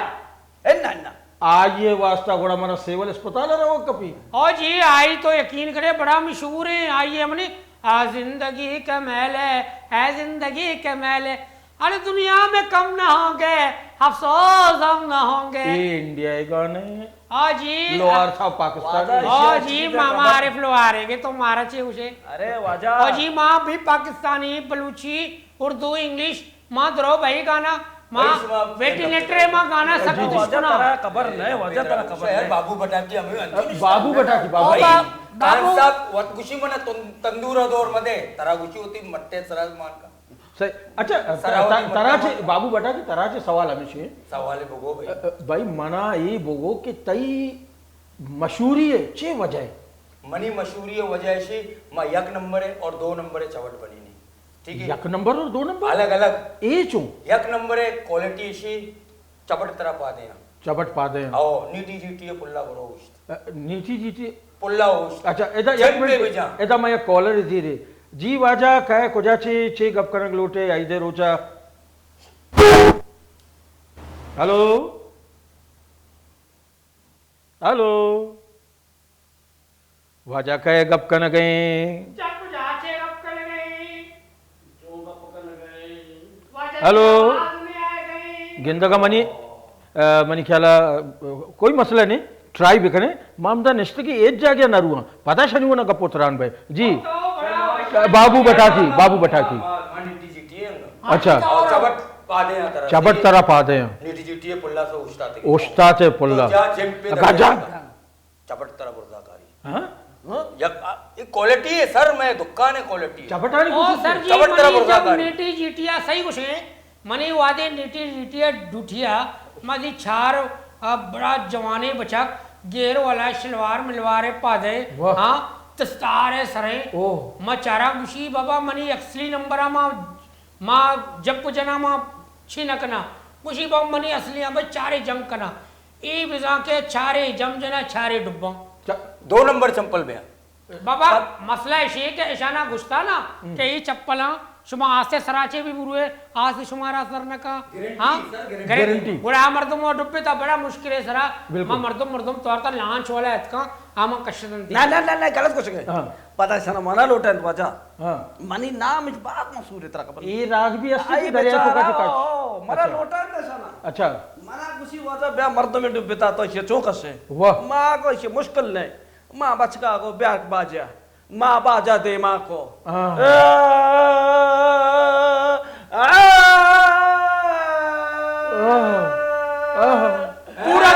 اے نہ، نہ۔ آئی ء واسطہ گڑا منا سیول اسپتال ء روگ کپی۔ او جی، آئی تو یقین کرے بڑا مشہور ہیں۔ آئی ء منی آ زندگی کے میلے، اے زندگی کے میلے، ارے دنیا میں کم نہ ہوں گے، افسوس ہم نہ ہوں گے۔ اے انڈیا ء گانے ہیں۔ آ جی۔ لوہار صاحب پاکستانی۔ آ جی، ماما عارف لوہار ہے کہ تو مارا چے اسے۔ ارے واجہ۔ آ جی، ماں بھی پاکستانی، بلوچی، اردو، انگلش، ما درو بھائی گانا، ما بھائی شما ویٹیلیٹر ما گانا سک جی، جی۔ دوست واجہ کنا۔ ترا خبر نہ ہے، واجہ ترا خبر نہ ہے۔ بابو بٹاکی ہمیں انجو نشتہ بابو بٹاکی، بابو۔ او با-، خان بابو۔ صاحب، وت گوشی منا تن-، تندور دور مدے، ترا گوشی ہوتی مٹے سرا مان کا۔ صحیح۔ اچھا، سرا ہوتی ترا مٹے چے مان کا۔ بابو بٹاکی ترا چے سوال ہمیشہ ہے۔ سوال بگو بھائی۔ بھائی منا اے بگو کہ تئی مشہوری ہے، چے وجہ ہے؟ منی مشہوری ہے وجہ ہے شی، ما یک نمبر ہے اور دو نمبر ہے چوٹ بنی نہیں۔ ٹھیک ہے؟ یک نمبر اور دو نمبر؟ الگ الگ۔ اے چوں؟ یک نمبر ہے کوالٹی اشی چپٹ ترا پا دیاں۔ چپٹ پا دیاں۔ او، نیٹی جیٹی ہے پلا برو اوشت۔ ا، نیٹی جیٹی؟ پلا اوشت۔ اچھا، ادا یک منٹ، ادا میں یک کالر زیرے۔ جی واجہ، کئے کجا چے، چے گپ کنگ لوٹے، عید روچا؟ ہلو؟ ہلو؟ واجہ کئے گپ کنگ ء ایں؟ چپ جا چے گپ کنگ ء ایں؟ چون گپ کنگ ہیلو۔ گندگا منی، آ، منی خیالا، آ، کوئی مسئلہ نہیں، ٹرائی بکنے۔ ما ہمدا نشتگی ایک جاگہ نہ رواں۔ پدا شنی ونا گپ و تران بے۔ جی۔ بابو بٹاکی، بابو بٹاکی۔ اچھا۔ چبٹ پادے ہیں ترا۔ چبٹ ترا پادے ہیں۔ نیٹی جیٹی پلا سو اوشتاتے۔ اوشتاتے پلا۔ تو جا جم پہ گجا۔ چبٹ ترا برزا کاری۔ ہاں؟ ہاں؟ یک، آ، ایک کوالٹی ہے سر، میں دکان ہے کوالٹی ہے۔ چبٹانی او کوشش سر ہے۔ جی، چبٹ ترا منی برزا جب کاری۔ نیٹی جیٹیا صحیح گوشے، منی وادے نیٹی جیٹیا ڈوٹیا، ما دی چار، آ، بڑا جوانے بچک، گیر والا شلوار ملوار پادے، واہ۔ ہاں، تستار ہے سریں۔ اوہ۔ ما چارا گوشی، بابا منی اصلی نمبر ما، ما جب جنا ما چی نہ کنا۔ گوشی، بابا منی اصلی ہاں بھائی چارے جنگ کنا۔ اے بزاں کہ چارے جم جنا، چارے ڈباں۔ چ-، دو نمبر چمپل بیاں۔ بابا، مسئلہ ایشی ہے کہ اشانا گشتا نا ہم۔ کہ اے چپلاں شما آستے سراچے بھی بروے، آستے شمارا سر نہ کا۔ گارنٹی، ہاں؟ سر، گارنٹی۔ گارنٹی۔ گڑا آ مردم وہ ڈبے تا بڑا مشکل ہے سرا۔ بالکل۔ ما مردم، مردم توار تا لانچ والا اتکاں، آ ما کشتن دی۔ نہ، نہ، نہ، نہ، غلط کچھ گئے۔ ہاں۔ پتہ ہے سنا منا لوٹن واجہ۔ ہاں۔ منی نام اچ بات مسور ہے ترا خبر۔ اے راگ بھی اسی آئی کہ دریا تو کا بیچارہ، چکا۔ او، منا اچھا۔ لوٹن دے سنا۔ اچھا۔ منا کسی واجہ بیا مردم ڈبے تا تو یہ چون کشے۔ واہ۔ ما کو یہ مشکل نہیں۔ ما بچکا کو بیار باجا، ما باجا دیما کو۔ ہاں۔ آ، آ، آ۔ آہ، آہ۔ پورا۔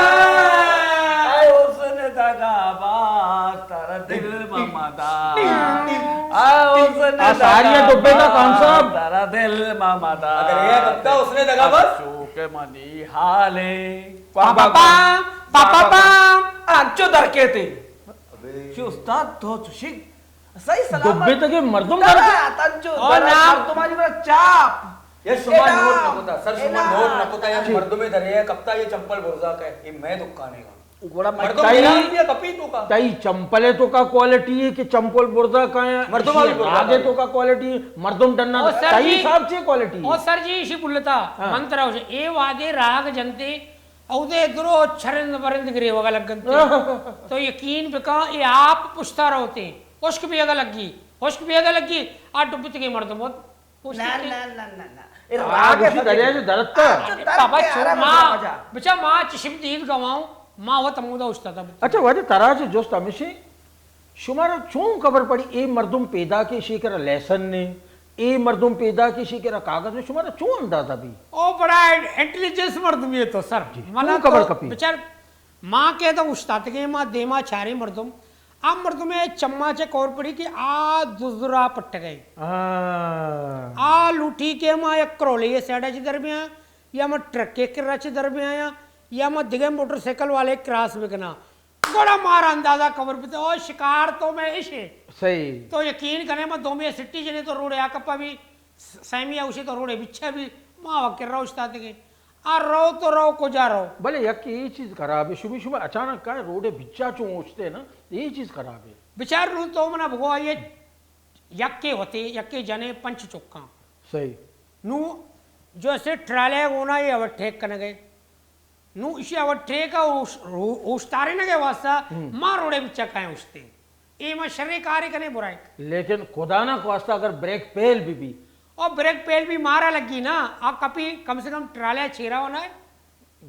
اے حسن دگا باز تر دل ممدا۔ اے حسن آ ساری دگا ڈبے کا کون سا؟ باز تر دل ممدا۔ اگر یہ بندہ حسن دگا باز۔ چوک منی حالے۔ پا پا پا، پا پا پا۔ انچو درکیتے۔ ابے۔ چی استاد تو چشی صحیح سلامت۔ ڈبے تکے مردم دارا۔ تنچو او دارا نا۔ مردمانی برا چاپ۔ یا شما اے نا۔ نوٹ نہ کتا، سر شما اے نا۔ نوٹ نہ کتا، یا جی۔ مردمے دریا کپتا، یہ چمپل برزا کا ہے، یہ میں دکانے کا۔ گوڑا مردم تئی، گران دیا کپی تو کا۔ تئی چمپلے تو کا کوالٹی ہے کہ چمپل برزا کا ہے؟ مردم اسی آگے برزا کا ہے۔ تو کا کوالٹی ہے، مردم ڈننا او سر تئی جی۔ حساب سے کوالٹی ہے۔ او سر جی، اسی بلتا، ہاں۔ منترا ہو جائے، اے وادے راگ جنتے، اودے درو چرند برند گریوگا لگنتے۔ تو یقین بکن، اے آپ پشتا روتے۔ ہشک بیگا لگی، ہشک بیگا لگی، آ ڈبتگیں مردم وت پشت نہ، نہ، نہ، نہ، نہ۔ اے آ، راگ گوشی دریا جو درتا۔ آ، بابا، چو ما، بچا ما چشم دید گواؤں، ما وت ہمودا اوشتاتا۔ اچھا، واجہ ترا چہ جست ہمیشی، شمارا چون خبر پڑی اے مردم پیدا کہ ایشی کرا لیسن نے، اے مردم پیدا کہ ایشی کرا کاغذ نے، شمارا چون اندازہ بی؟ او بڑا انٹیلیجنس مردم یہ تو سر۔ جی، منا چون خبر تو کپی؟ بچار ما کہ تو اوشتاتگیں، ما دیما چاریں مردم، آ مردمے چما چہ کور پڑی کہ آ دزرا پٹگئے۔ ہاں۔ آ لوٹی کہ ما یک کرولے سائیڈا چہ در بیاں، یا ما ٹرکے کرا چہ در بیاں، یا ما دگہ موٹر سائیکل والے کراس بکناں۔ گڑا مارا اندازہ خبر بیت، او شکار تو میں اشے۔ صحیح۔ تو یقین کنے، ما دومی سٹی جنے تو روڈے آ کپا بھی، س-، سیمی آ اوشے تو روڈے بچا بھی، ما وکر روشتاتگیں۔ آ رو تو رو، کجا رو؟ بلے یک اے چیز خراب ہے، شمی شما اچانک کائے روڈے بچا چون اوشتے نا، اے چیز خراب ہے۔ بچار نوں تو منا بگو، آئیے یکے وتے، یکے جنے پنچ چکاں۔ صحیح۔ نوں جو اسے ٹرالے گونا یہ اوورٹیک کنگے۔ نوں اشی اوورٹیک اوش-، رو-، اوشتارینگے واسطہ ہم۔ ما روڈے بچا کائیں اوشتے۔ اے ما شریں کارے کنیں، برائیں۔ لیکن خدا نہ خواستہ اگر بریک فیل بھی بی۔ او بریک فیل بھی مارا لگی نا، آ کپی کم سے کم ٹرالے چیرا ہونا ہے۔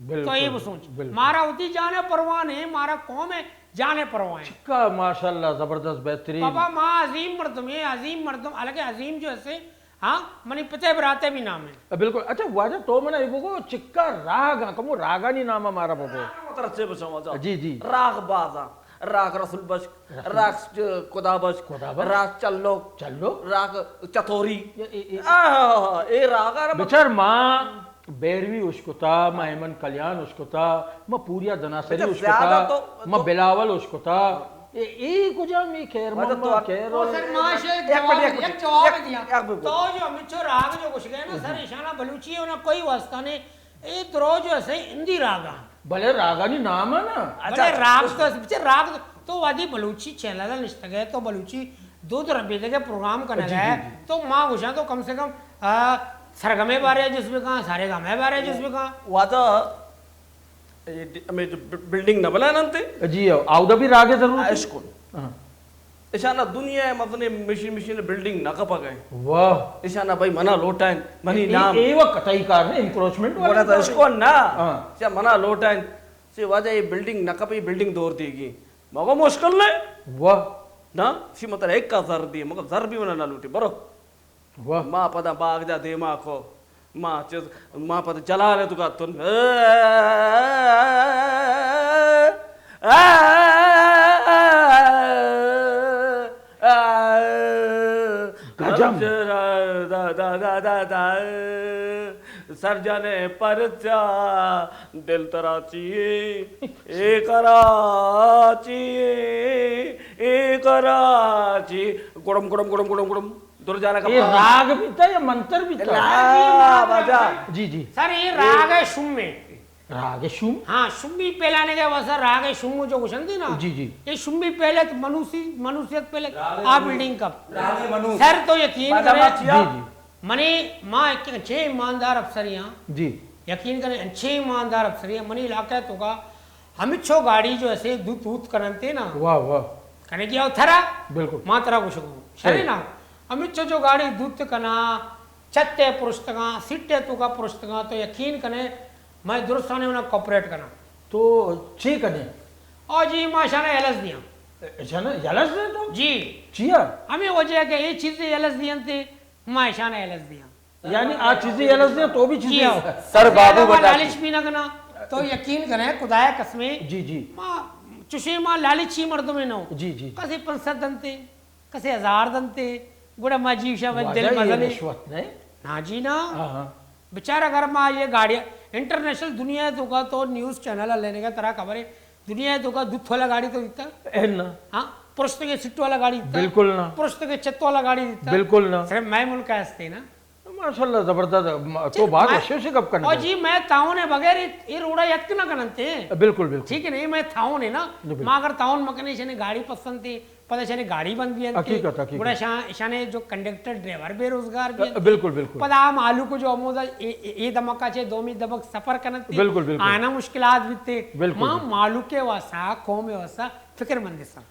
بالکل، تو اے بسوچ۔ بالکل۔ مارا وتی جانے پرواہ نہیں، مارا قوم ہے جانے پرواہ ہے۔ چکا ماشاءاللہ زبردست بہترین۔ بابا ما عظیم مردم، یہ عظیم مردم، حالانکہ عظیم جو ہے سے، ہاں، منی پتے براتے بھی نام ہے۔ بالکل۔ اچھا واجہ تو منا یہ بگو، چکا راگ ہاں، کمو راگانی نام مارا بگو۔ راگ مترچے بسوں واجہ۔ جی، جی۔ راگ بازاں۔ راگ رسول بخش، رسول۔ راگ خدا بخش، خدا بخش۔ راگ چلو، چلو۔ راگ چتوری۔ اے، اے، اے۔ آہا، اے راگ آ بچار ما بیروی اشکتا، ما ایمن کلیان اشکتا، ما پوریا دناسری اچھا، اشکتا، زیادہ تو، ما تو بلاول اشکتا۔ اے، اے کجا می خیر مطلب محمد، تو خیر او سر، ما شے یک منٹ، جواب، یک منٹ، یک جواب یک، دیا۔ یک منٹ۔ تو جو ہمچو راگ جو گوش گئے نا سر، اشانا بلوچی ہونا کوئی واسطہ نہیں۔ اے درو جو اسے ہندی راگاں۔ بلے راگانی نام ہے نا۔ اچھا، بلے اچھا، راگ تو اس بچے راگ تو، تو وادی بلوچی چینل نشتگے تو بلوچی دو دو ربیدگے پروگرام کنگے۔ جی، جی، جی۔ تو ما گوشاں تو کم سے کم، آ، سرگمے بارے جس بکاں، سارے گامے بارے جس بکاں۔ واجہ، اے ڈ-، ہمیں جو ب-، بلڈنگ نہ بنانا انتے؟ جی، آودا بھی راگے ضرورت ہے۔ اشکن۔ ہاں۔ اشانا دنیا ء مزنیں مشین، مشین بلڈنگ نہ کپگ ء۔ واہ۔ اشانا بھائی منا لوٹائیں، منی اے، نام۔ اے وقت قطعی کار نے، انکروچمنٹ والا گڑا تو کار ہے۔ اشکو نا۔ ہاں۔ چا منا لوٹائیں۔ چے واجہ اے بلڈنگ نہ کپی، بلڈنگ دور دیگی۔ مگو مشکل نہ۔ واہ۔ نا، چی مطلب ایک کا زر دی، مگر زر بھی منا نہ لوٹی، برو۔ واہ۔ ما پدا باغ جا دیما کو۔ ما چیز، ما پدا جلال تو کا تن۔ گجم۔ دا، دا، دا، دا، دا۔ سر جانے پرچا دل ترا چیے، اے کراچی، اے کراچی۔ گڑم، گڑم، گڑم، گڑم، گڑم۔ درجانا کا اے پارا۔ راگ بیتا یا منتر بیتا؟ لا، راگ ہی راگ باجا۔ ہے۔ جی، جی۔ سر، اے راگ ہے شم میں۔ راگ شم؟ ہاں، شمی پہلانے کے واسطہ راگ شم جو گوشن تھی نا۔ جی، جی۔ اے شمی پہلے تو منوسی، منوسیت پہلے راگ آ منوس۔ Building cup. راگ منوس۔ سر تو یقین باجا کرے۔ ما چیا؟ جی، جی۔ منی ماں ایک انچے ایماندار افسریاں۔ جی۔ یقین کرے، انچے ایماندار افسریاں۔ منی علاقہ تو کا ہمچو گاڑی جو ایسے دوت دوت کرنتے نا۔ واہ، واہ۔ کنے گیا تھرا؟ بالکل۔ ما ترا گوشگو۔ صحیح۔ شرے نا؟ ہمچو جو گاڑی دوت کنا، چھتے پرشتگاں، سیٹے تو کا پرشتگاں، تو یقین کنے، میں درستانے انہاں کوپریٹ کنا۔ تو چی کنے؟ او جی، ما شانا یلس دیاں۔ شانا یلس دے تو؟ جی۔ چیا؟ ہمیں وجہ کہ اے چیزیں یلس دیاں تے، ما شانا یلس دیاں۔ یعنی آ چیزیں یلس دیں تو بھی چیزیں جی ہاں۔ یلس۔ سر بابو بٹا لالچ بھی نہ کنا۔ تو یقین کرے، خدایا قسمیں۔ جی، جی۔ ما چوشیں ما لالچی مردمے نہ۔ جی، جی۔ کسے پنچ سد دنتے، کسے ہزار دنتے، گڑا ما جی شاہ دل مزنے۔ رشوت نہیں؟ نا جی نا۔ ہاں، ہاں۔ بیچارہ اگر ما یہ گاڑی انٹرنیشنل دنیا تو کا تو نیوز چینل لینے کا ترا خبر ہے، دنیا تو کا دودھ والا گاڑی تو دیتا؟ اے نا۔ ہاں، پرشتگے سیٹ والا گاڑی دیتا؟ بالکل نا۔ پرشتگے چھت والا گاڑی دیتا؟ بالکل نا۔ صرف میں ملک ہستے نا۔ ماشاءاللہ، زبردست۔ تو بات وشے سے گپ کرنا۔ او جی، میں تعاون ہے بغیر یہ، یہ روڑا یتک نہ کرنتے۔ بالکل، بالکل۔ ٹھیک ہے نہیں، میں تعاون ہے نا۔ جی، بالکل۔ ما اگر تعاون مکنے شنے گاڑی پسند تھی، پدا شنے گاڑی بند بھی انتے۔ حقیقت، حقیقت۔ گڑا شا-، شنے جو کنڈکٹر ڈرائیور بے روزگار بھی انتے۔ بالکل، بالکل۔ پدا آ مالو کو جو امودا اے، اے، اے دمکا چے دومی دمک سفر کرنتے۔ بالکل، بالکل۔ آنا مشکلات بیتے۔ بالکل، ما بالکل۔ مالو کے واسا، قوم واسا فکر مند سا۔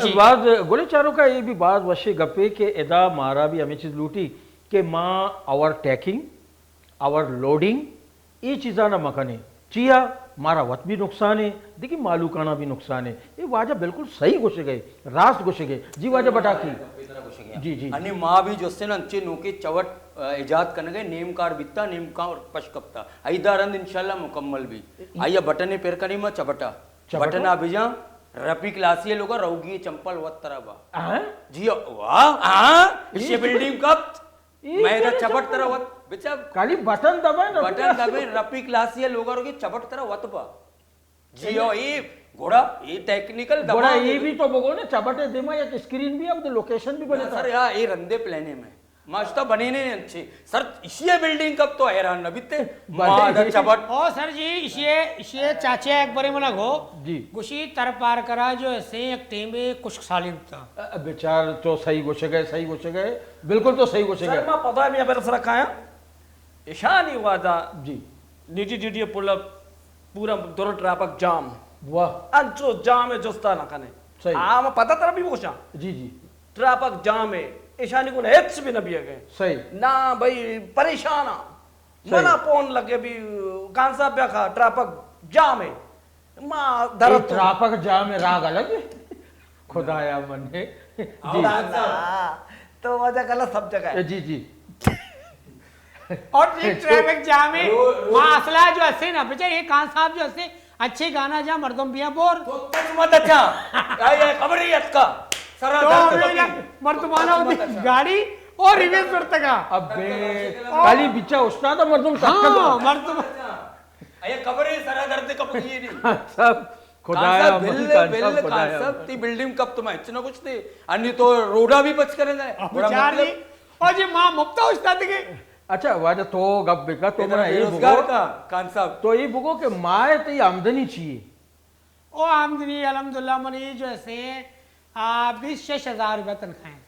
جی۔ باز گلیں چاروکا، اے بھی باز وشیں گپے کہ ادا مارا بھی ہمیں چیز لوٹی کہ ما اوور ٹیکنگ، اوور لوڈنگ، اے چیزاں نہ مکنیں۔ چیا؟ مارا وت بھی نقصان ہے، دیکھیں مالوکانا بھی نقصان ہے۔ اے واجہ بالکل صحیح گوشگے، راست گوشگے۔ جی واجہ بٹاکی۔ جی، جی۔ انی ما بھی جستے نا انچے نوکے چوٹ، آ، ایجاد کنگے، نیم کار بیتا، نیم کار پش کپتا۔ ایدا رند انشاءاللہ مکمل بھی۔ آیا بٹنے پر کنی ما چبٹا۔ چبٹو؟ بٹنا بجاں، رپی کلاسی لوگا روگی چمپل وت ترا با۔ ہاں؟ جی، واہ، ہاں؟ اسے بلڈنگ کپت۔ اے میں ادا کیا چپٹ چپل؟ ترا وت، بچا۔ کالی بٹن دبائے نا۔ بٹن دبائے، رپی کلاسی لوگا روگی چپٹ ترا وت با۔ جی، او، اے گھوڑا، اے ٹیکنیکل گھوڑا، دماغ اے ہے۔ بھی تو بگو نا، چپٹے دیما یک اسکرین بھی ہے، وہ لوکیشن بھی بنے سر، تھا۔ یا، اے رندے پلانے میں۔ ماشتا بنے نے انچے۔ سر، اسی بلڈنگ کپت تو حیران نہ بیتے۔ بلے۔ ما دا چپٹ۔ او سر جی، اسی، اسی چاچے ایک بارے منا گو۔ جی۔ گوشی تر پار کرا جو ایسے ایک ٹیم خشک سالی ہوتا۔ ا، بیچار تو صحیح گوشگے، صحیح گوشگے۔ بالکل تو صحیح گوشگے۔ سر، ما پدا میں ابر سر کھایا۔ ایشانی وعدہ جی۔ نیٹی ڈیڈی پل پورا در ٹریفک جام۔ واہ۔ انچو جام ہے جستا نہ کنے۔ صحیح۔ آ، ما پتہ ترا بھی گوشاں۔ جی، جی۔ ٹریفک جام ہے۔ ایشانی کو ہچ بھی نہ بیگے۔ صحیح۔ نا بھائی پریشان ہاں۔ صحیح۔ منا فون لگے بھی، خان صاحب بیا کھا، ٹریفک جام ہے۔ ما اے درد تو ٹریفک جام ہے، راگ الگ ہے۔ خدایا من ہے۔ جی۔ اللہ، تو وجہ غلط سب جگہ ہے۔ جی، جی۔ اور ٹریفک جام ہے، رو-، رو-، ما اصلا جو ہستے نا، بچا یہ خان صاحب جو ہستے، اچھے گانا جا مردم بیا بور۔ تو تک مت اچھا۔ اے، اے خبر ہی اتکا۔ سرا تو درد ہمیں کپی۔ مردمانا ہوتی گاڑی اور ریویو کرتا کا۔ ابے، خالی بچا استاد مردم تک ہاں، مردم۔ اے خبر ہے سرا درد کپی نہیں۔ صاحب، خدایا خان صاحب، مدد بل، خان بل، صاحب، خان خدایا۔ صاحب، تی بلڈنگ کپت میں اچھا نہ کچھ تھے۔ انی تو روڈا بھی بچ کرے گا۔ اب بڑا چار مطلب نہیں۔ اور جی ماں مپتا استاد کے۔ اچھا، واجہ تو گپ بکا، تو منا اے بگو۔ کا، خان صاحب۔ تو اے بگو کہ ماہ تئی آمدنی چی ہے؟ او آمدنی الحمدللہ منی جو ہے سے، آ، بیس شش ہزار روپے تنخواہ ہے۔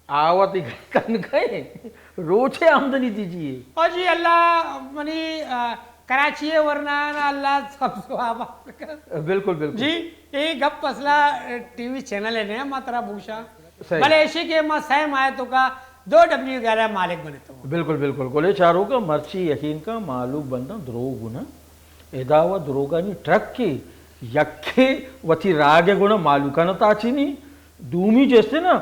آ، وتی تنخواہ ہے۔ روچے آمدنی دیجیے۔ او جی اللہ منی، آ، کراچی ہے ورنہ نا اللہ سب ثواب۔ بالکل، بالکل۔ جی، اے گپ مسئلہ ٹی وی چینل ہے نا، ما ترا بوشا۔ صحیح۔ بلے ایشی کہ ما سہ ماہ توکا دو ڈبلیو گیارہ مالک بنتو۔ بالکل، بالکل۔ گلیں چاروکاں، مرچی یقین کن مہلوک بنداں دروگ گناں۔ ادا و دروگانی ٹرکے، یکے وتی راگ گناں مہلوکاں تاچینی، دومی جستے نا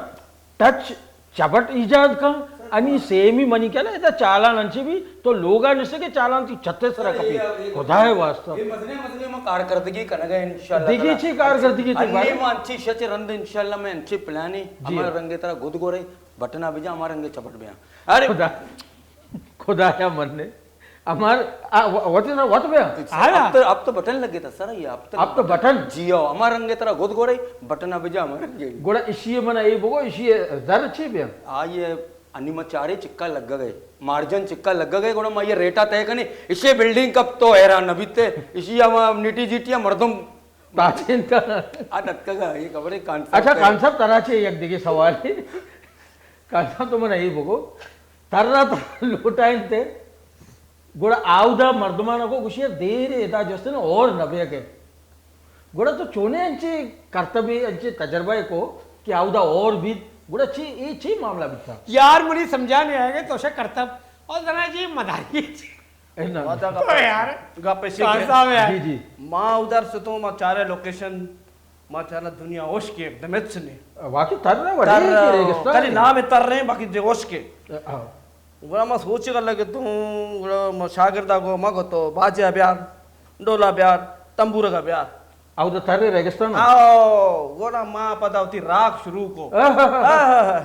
ٹچ چپٹ ایجاد کن، انی سیمی منی کہنا ادا چالان انچے بھی تو لوگا نشتے کہ چالان تی چھتے سرا کپی۔ خدا واسطہ۔ اے مزنیں مزنیں ما کارکردگی کنگا انشاءاللہ دگہ تعالی۔ چی کارکردگی تی انی بارے؟ ما انچی شچ رند انشاءاللہ میں انچی پلانی جی۔ ہمارے رنگے ترا گد گورے بٹنا بجا ہمارے رنگے چپٹ بیاں۔ ارے خدا، خدایا من نے ہمار، آ، و-، وت نہ، وت بیا۔ اب تو، اب تو بٹن لگے تھا سر، یہ اب تو اب تو بٹن۔ جی ہو، ہمار رنگے ترا گد گورے بٹنا بجا ہمار رنگے۔ گوڑا اشی من اے بگو، اشی زر چی بیا؟ آ، یہ انی ما چارے چکا لگ گئے، مارجن چکا لگ گئے، گوڑا ما یہ ریٹا طے کنے، اسے بلڈنگ کب تو حیران نہ بیتے، اسی ہم نیٹی جیٹی مردم تاچین کا۔ آ ٹکا گا، یہ خبر ہے کانسپٹ اچھا، ہے۔ کانسپٹ ترا چے یک دیگه سوال ہے۔ کانسپٹ تو من اے بگو، ترا تو لوٹائیں تے، گڑا آودا مردمانا کو گوشی دیر ادا جستے نا اور نہ بیا کہ۔ گڑا تو چونے انچے کرتبے، انچے تجربہ کو کہ آودا اور بیت، گڑا چی، اے چی معاملہ بیتا؟ یار منی سمجھا نہیں آئے گا تو شا کرتب اور ذرا جی مداری۔ اے نا۔ وعدہ گپ او یار۔ گپ ایسے خان کہ صاحب یار۔ جی، جی۔ ما ادھر ستوں، ما چارے لوکیشن، ما چارا دنیا ہوش کے ایک دم اتس نے۔ واقعی تر رہا وڑے تر کہ ریگستان کلی ہے۔ نام تر رہے ہیں، باقی دے ہوش کے۔ ہاں۔ گڑا ما سوچ کر لگے تو، گڑا ما شاگردا گو، ما گو تو باجہ بیار، ڈولا بیار، تمبورگا بیار۔ او تو تر ریگستان؟ آو، گڑا ما پدا وتی راگ شروع کو۔ آہا۔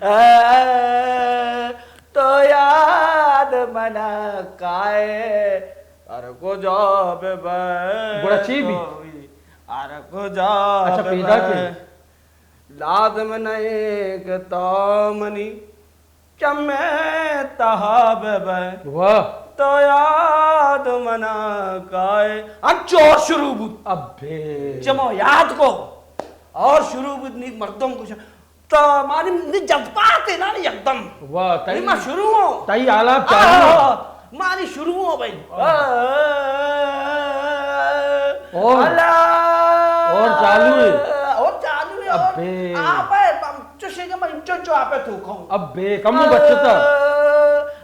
آہا۔ تو یاد منا کائے، ہر کجا بہ بئے۔ گڑا چی بی؟ ہر کجا اچھا، بہ پیدا بئے۔ کی؟ لازم نہیں کہ تو منی چمے تہا بہ بئے۔ واہ۔ تو یاد منا کائے۔ انچو اور شروع بود۔ ابے۔ چمو یاد کو۔ اور شروع بود، نی مردم کچھ تو مانی نی جذبات ہے نا، نی یکدم۔ واہ، تئی نی ما شروع ہوں۔ تئی حالات چالو ہے۔ آہ، مانی شروع ہوں بھائی۔ آہ۔ اور؟ اللہ۔ اور چالو ہے۔ اور چالو ہے، اور ابے۔ آپ ہے، چوشے کہ من چو چو آپ ہے تو کہوں۔ ابے، کم بچتا۔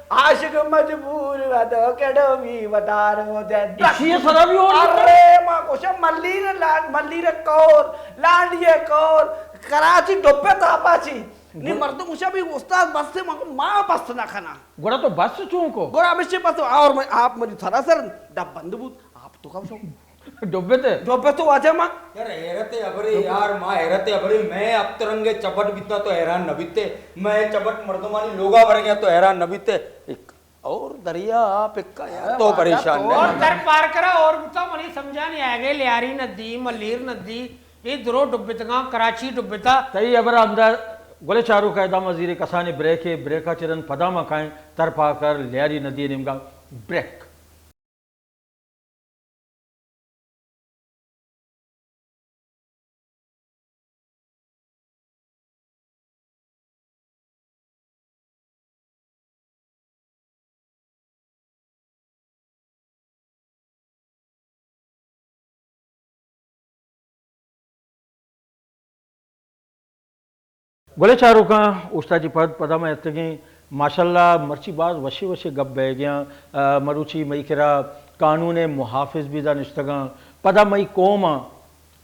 عاشق مجبور و تو کڈو بھی وتار ہو جائے۔ اسی سرا بھی اور ارے ماں کوشا ملیر لانڈ، ملیر کور، لانڈیے کور، کراچی ڈبے تھا پاچی۔ نی مردم گوشا بھی استاد بس سے ماں کو ماں بس نہ کھنا۔ گڑا تو بس چون کو؟ گڑا ہمیشہ بس اور میں آپ مجھے سراسر ڈب بند بود، آپ تو کم شو۔ ڈبے تے؟ ڈبے تو واجہ ماں۔ یار حیرت ہے ابرے، یار ماں حیرت ہے ابرے، میں اب ترنگے چپٹ بیتا تو حیران نہ بیتے، میں چپٹ مردمانی لوگا بھر گیا تو حیران نہ بیتے۔ ایک اور دریا آپ اکا یار تو پریشان نہ۔ اور در پار کرا اور بتا منی سمجھا نہیں آئے گئے، لیاری ندی، ملیر ندی، یہ درو ڈبتگاں، کراچی ڈبتا۔ تئی ابر آمدار گلے چارو کا ادام وزیر کسانے بریک ہے، بریکا چرن پدا ما کائیں، تر پا کر لیاری ندی نیمگا بریک۔ گلیں چاروکاں، اوشتاتی پد پدا ما اتکگیں۔ ماشاءاللہ مرچی باز وشیں وشیں گپ بئیگیاں۔ آ، مروچی مئی کرا قانون محافظ بھی دا نشتگاں۔ پدا مئی قوم آ،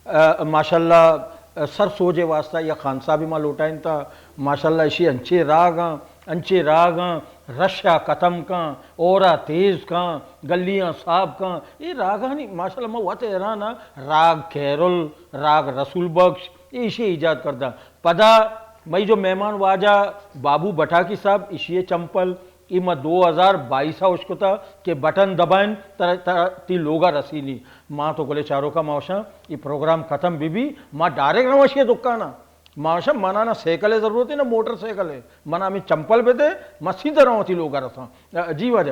آ، ماشاءاللہ، آ، سر سوج ء واسطہ یک خان صاحب ما لوٹائینتا۔ ماشاءاللہ اشی انچیں راگاں، انچیں راگاں، رشا ختم کن، اورا تیز کن، گلیاں صاف کن۔ اے راگانی ماشاءاللہ ما وت حیران آں۔ راگ کیرل، راگ رسول بخش، اے اشی ایجاد کردہ۔ پدا مئی جو مہمان واجہ بابو بٹاکی صاحب، اشی چمپل، اے ما دو ہزار بائیس ء اشکتا کہ بٹن دبائن تر-، تر-، تی لوگا رسینی۔ ما تو گلے چاروکا ما وشاں، اے پروگرام ختم بی بی، ما ڈائریکٹ رواں اشی دکانا۔ ما وشاں، منا نہ سائیکل ء ضرورت ہے، نہ موٹر سائیکل ہے۔ منا ہمیں چمپل بدے، ما سیدھا رواں تی لوگا رساں۔ جی واجہ۔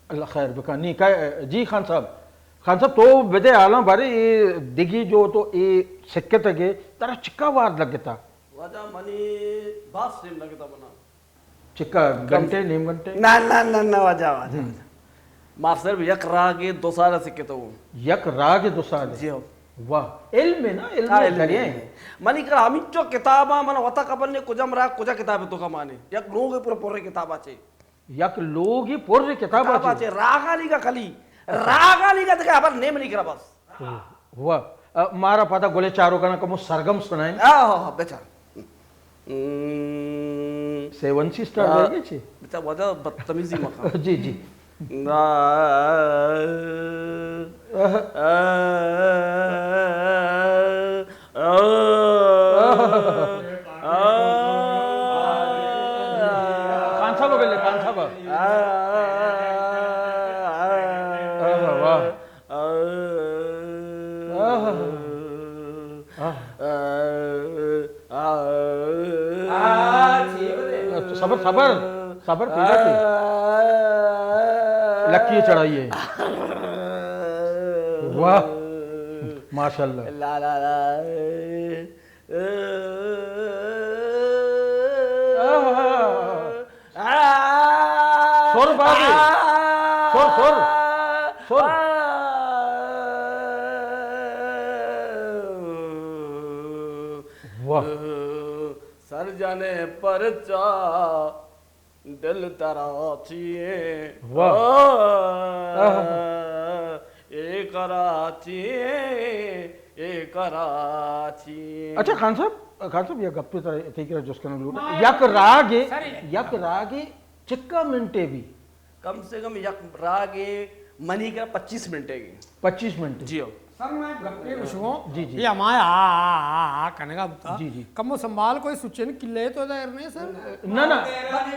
اللہ خیر بکن۔ نی کہ، جی خان صاحب، خان صاحب تو بدے حالاں بارے اے دگی جو تو اے سکتگے، ترا چکا وار لگتا؟ واجہ منی باس ٹیم لگتا بنا۔ چکا گھنٹے، نیم گھنٹے؟ نہ، نہ، نہ، نہ، واجہ، واجہ۔ ہم۔ ماسٹر صاحب، یک راگے دو سال ءَ سکتگ اوں۔ یک راگے دو سال ءَ؟ جی ہو۔ واہ، علم ہے نا، علم ہاں، ہے، علم دریا ہے۔ ہے۔ منی کرا ہمینچو کتاباں، من وتا خبر نہیں کجام راگ کجا کتاب تو کا مانے۔ یک لوگ پورا پورے کتابا چے۔ یک لوگی پر کتاب کتاب آچے۔ آچے، راگانی کا خلی، راگانی کا دکھا خبر نہیں منی کرا بس۔ واہ۔ ا، مارا پدا گلے چاروکانا کمو سرگم سنائیں۔ آہ، بچار۔ ہم۔ سیون سسٹر آ، رہ گئے چے؟ بچار، وجہ بدتمیزی مکان۔ جی، جی۔ آہ۔ آہ۔ خان صاحب بولے، خان صاحب۔ آہ، واہ۔ آہ۔ آہ۔ صبر، صبر، صبر، پیدا کی۔ لکی چڑھائی ہے۔ واہ۔ ماشاءاللہ۔ لا، لا، لا۔ سر بازی۔ سر، سر۔ سر۔ واہ۔ سر جانے پرچا دل ترا چیئے۔ واہ۔ آہ۔ اے کراچی، اے کراچی۔ اچھا خان صاحب، خان صاحب، یک گپے ترا، تئی کرا جست کنگ لوٹاں۔ یک راگے، سر، یک راگے چکا منٹے بی؟ کم سے کم یک راگے منی کرا پچیس منٹے گی۔ پچیس منٹ۔ جی ہو۔ سر، میں گپے گوشوں۔ جی، جی۔ یہ ہمارا آ، آ، آ، آ کنگا بتا۔ جی، جی۔ کمو سنبھال کوئی سچن کلے تو دیر نہیں سر۔ نہ، نہ۔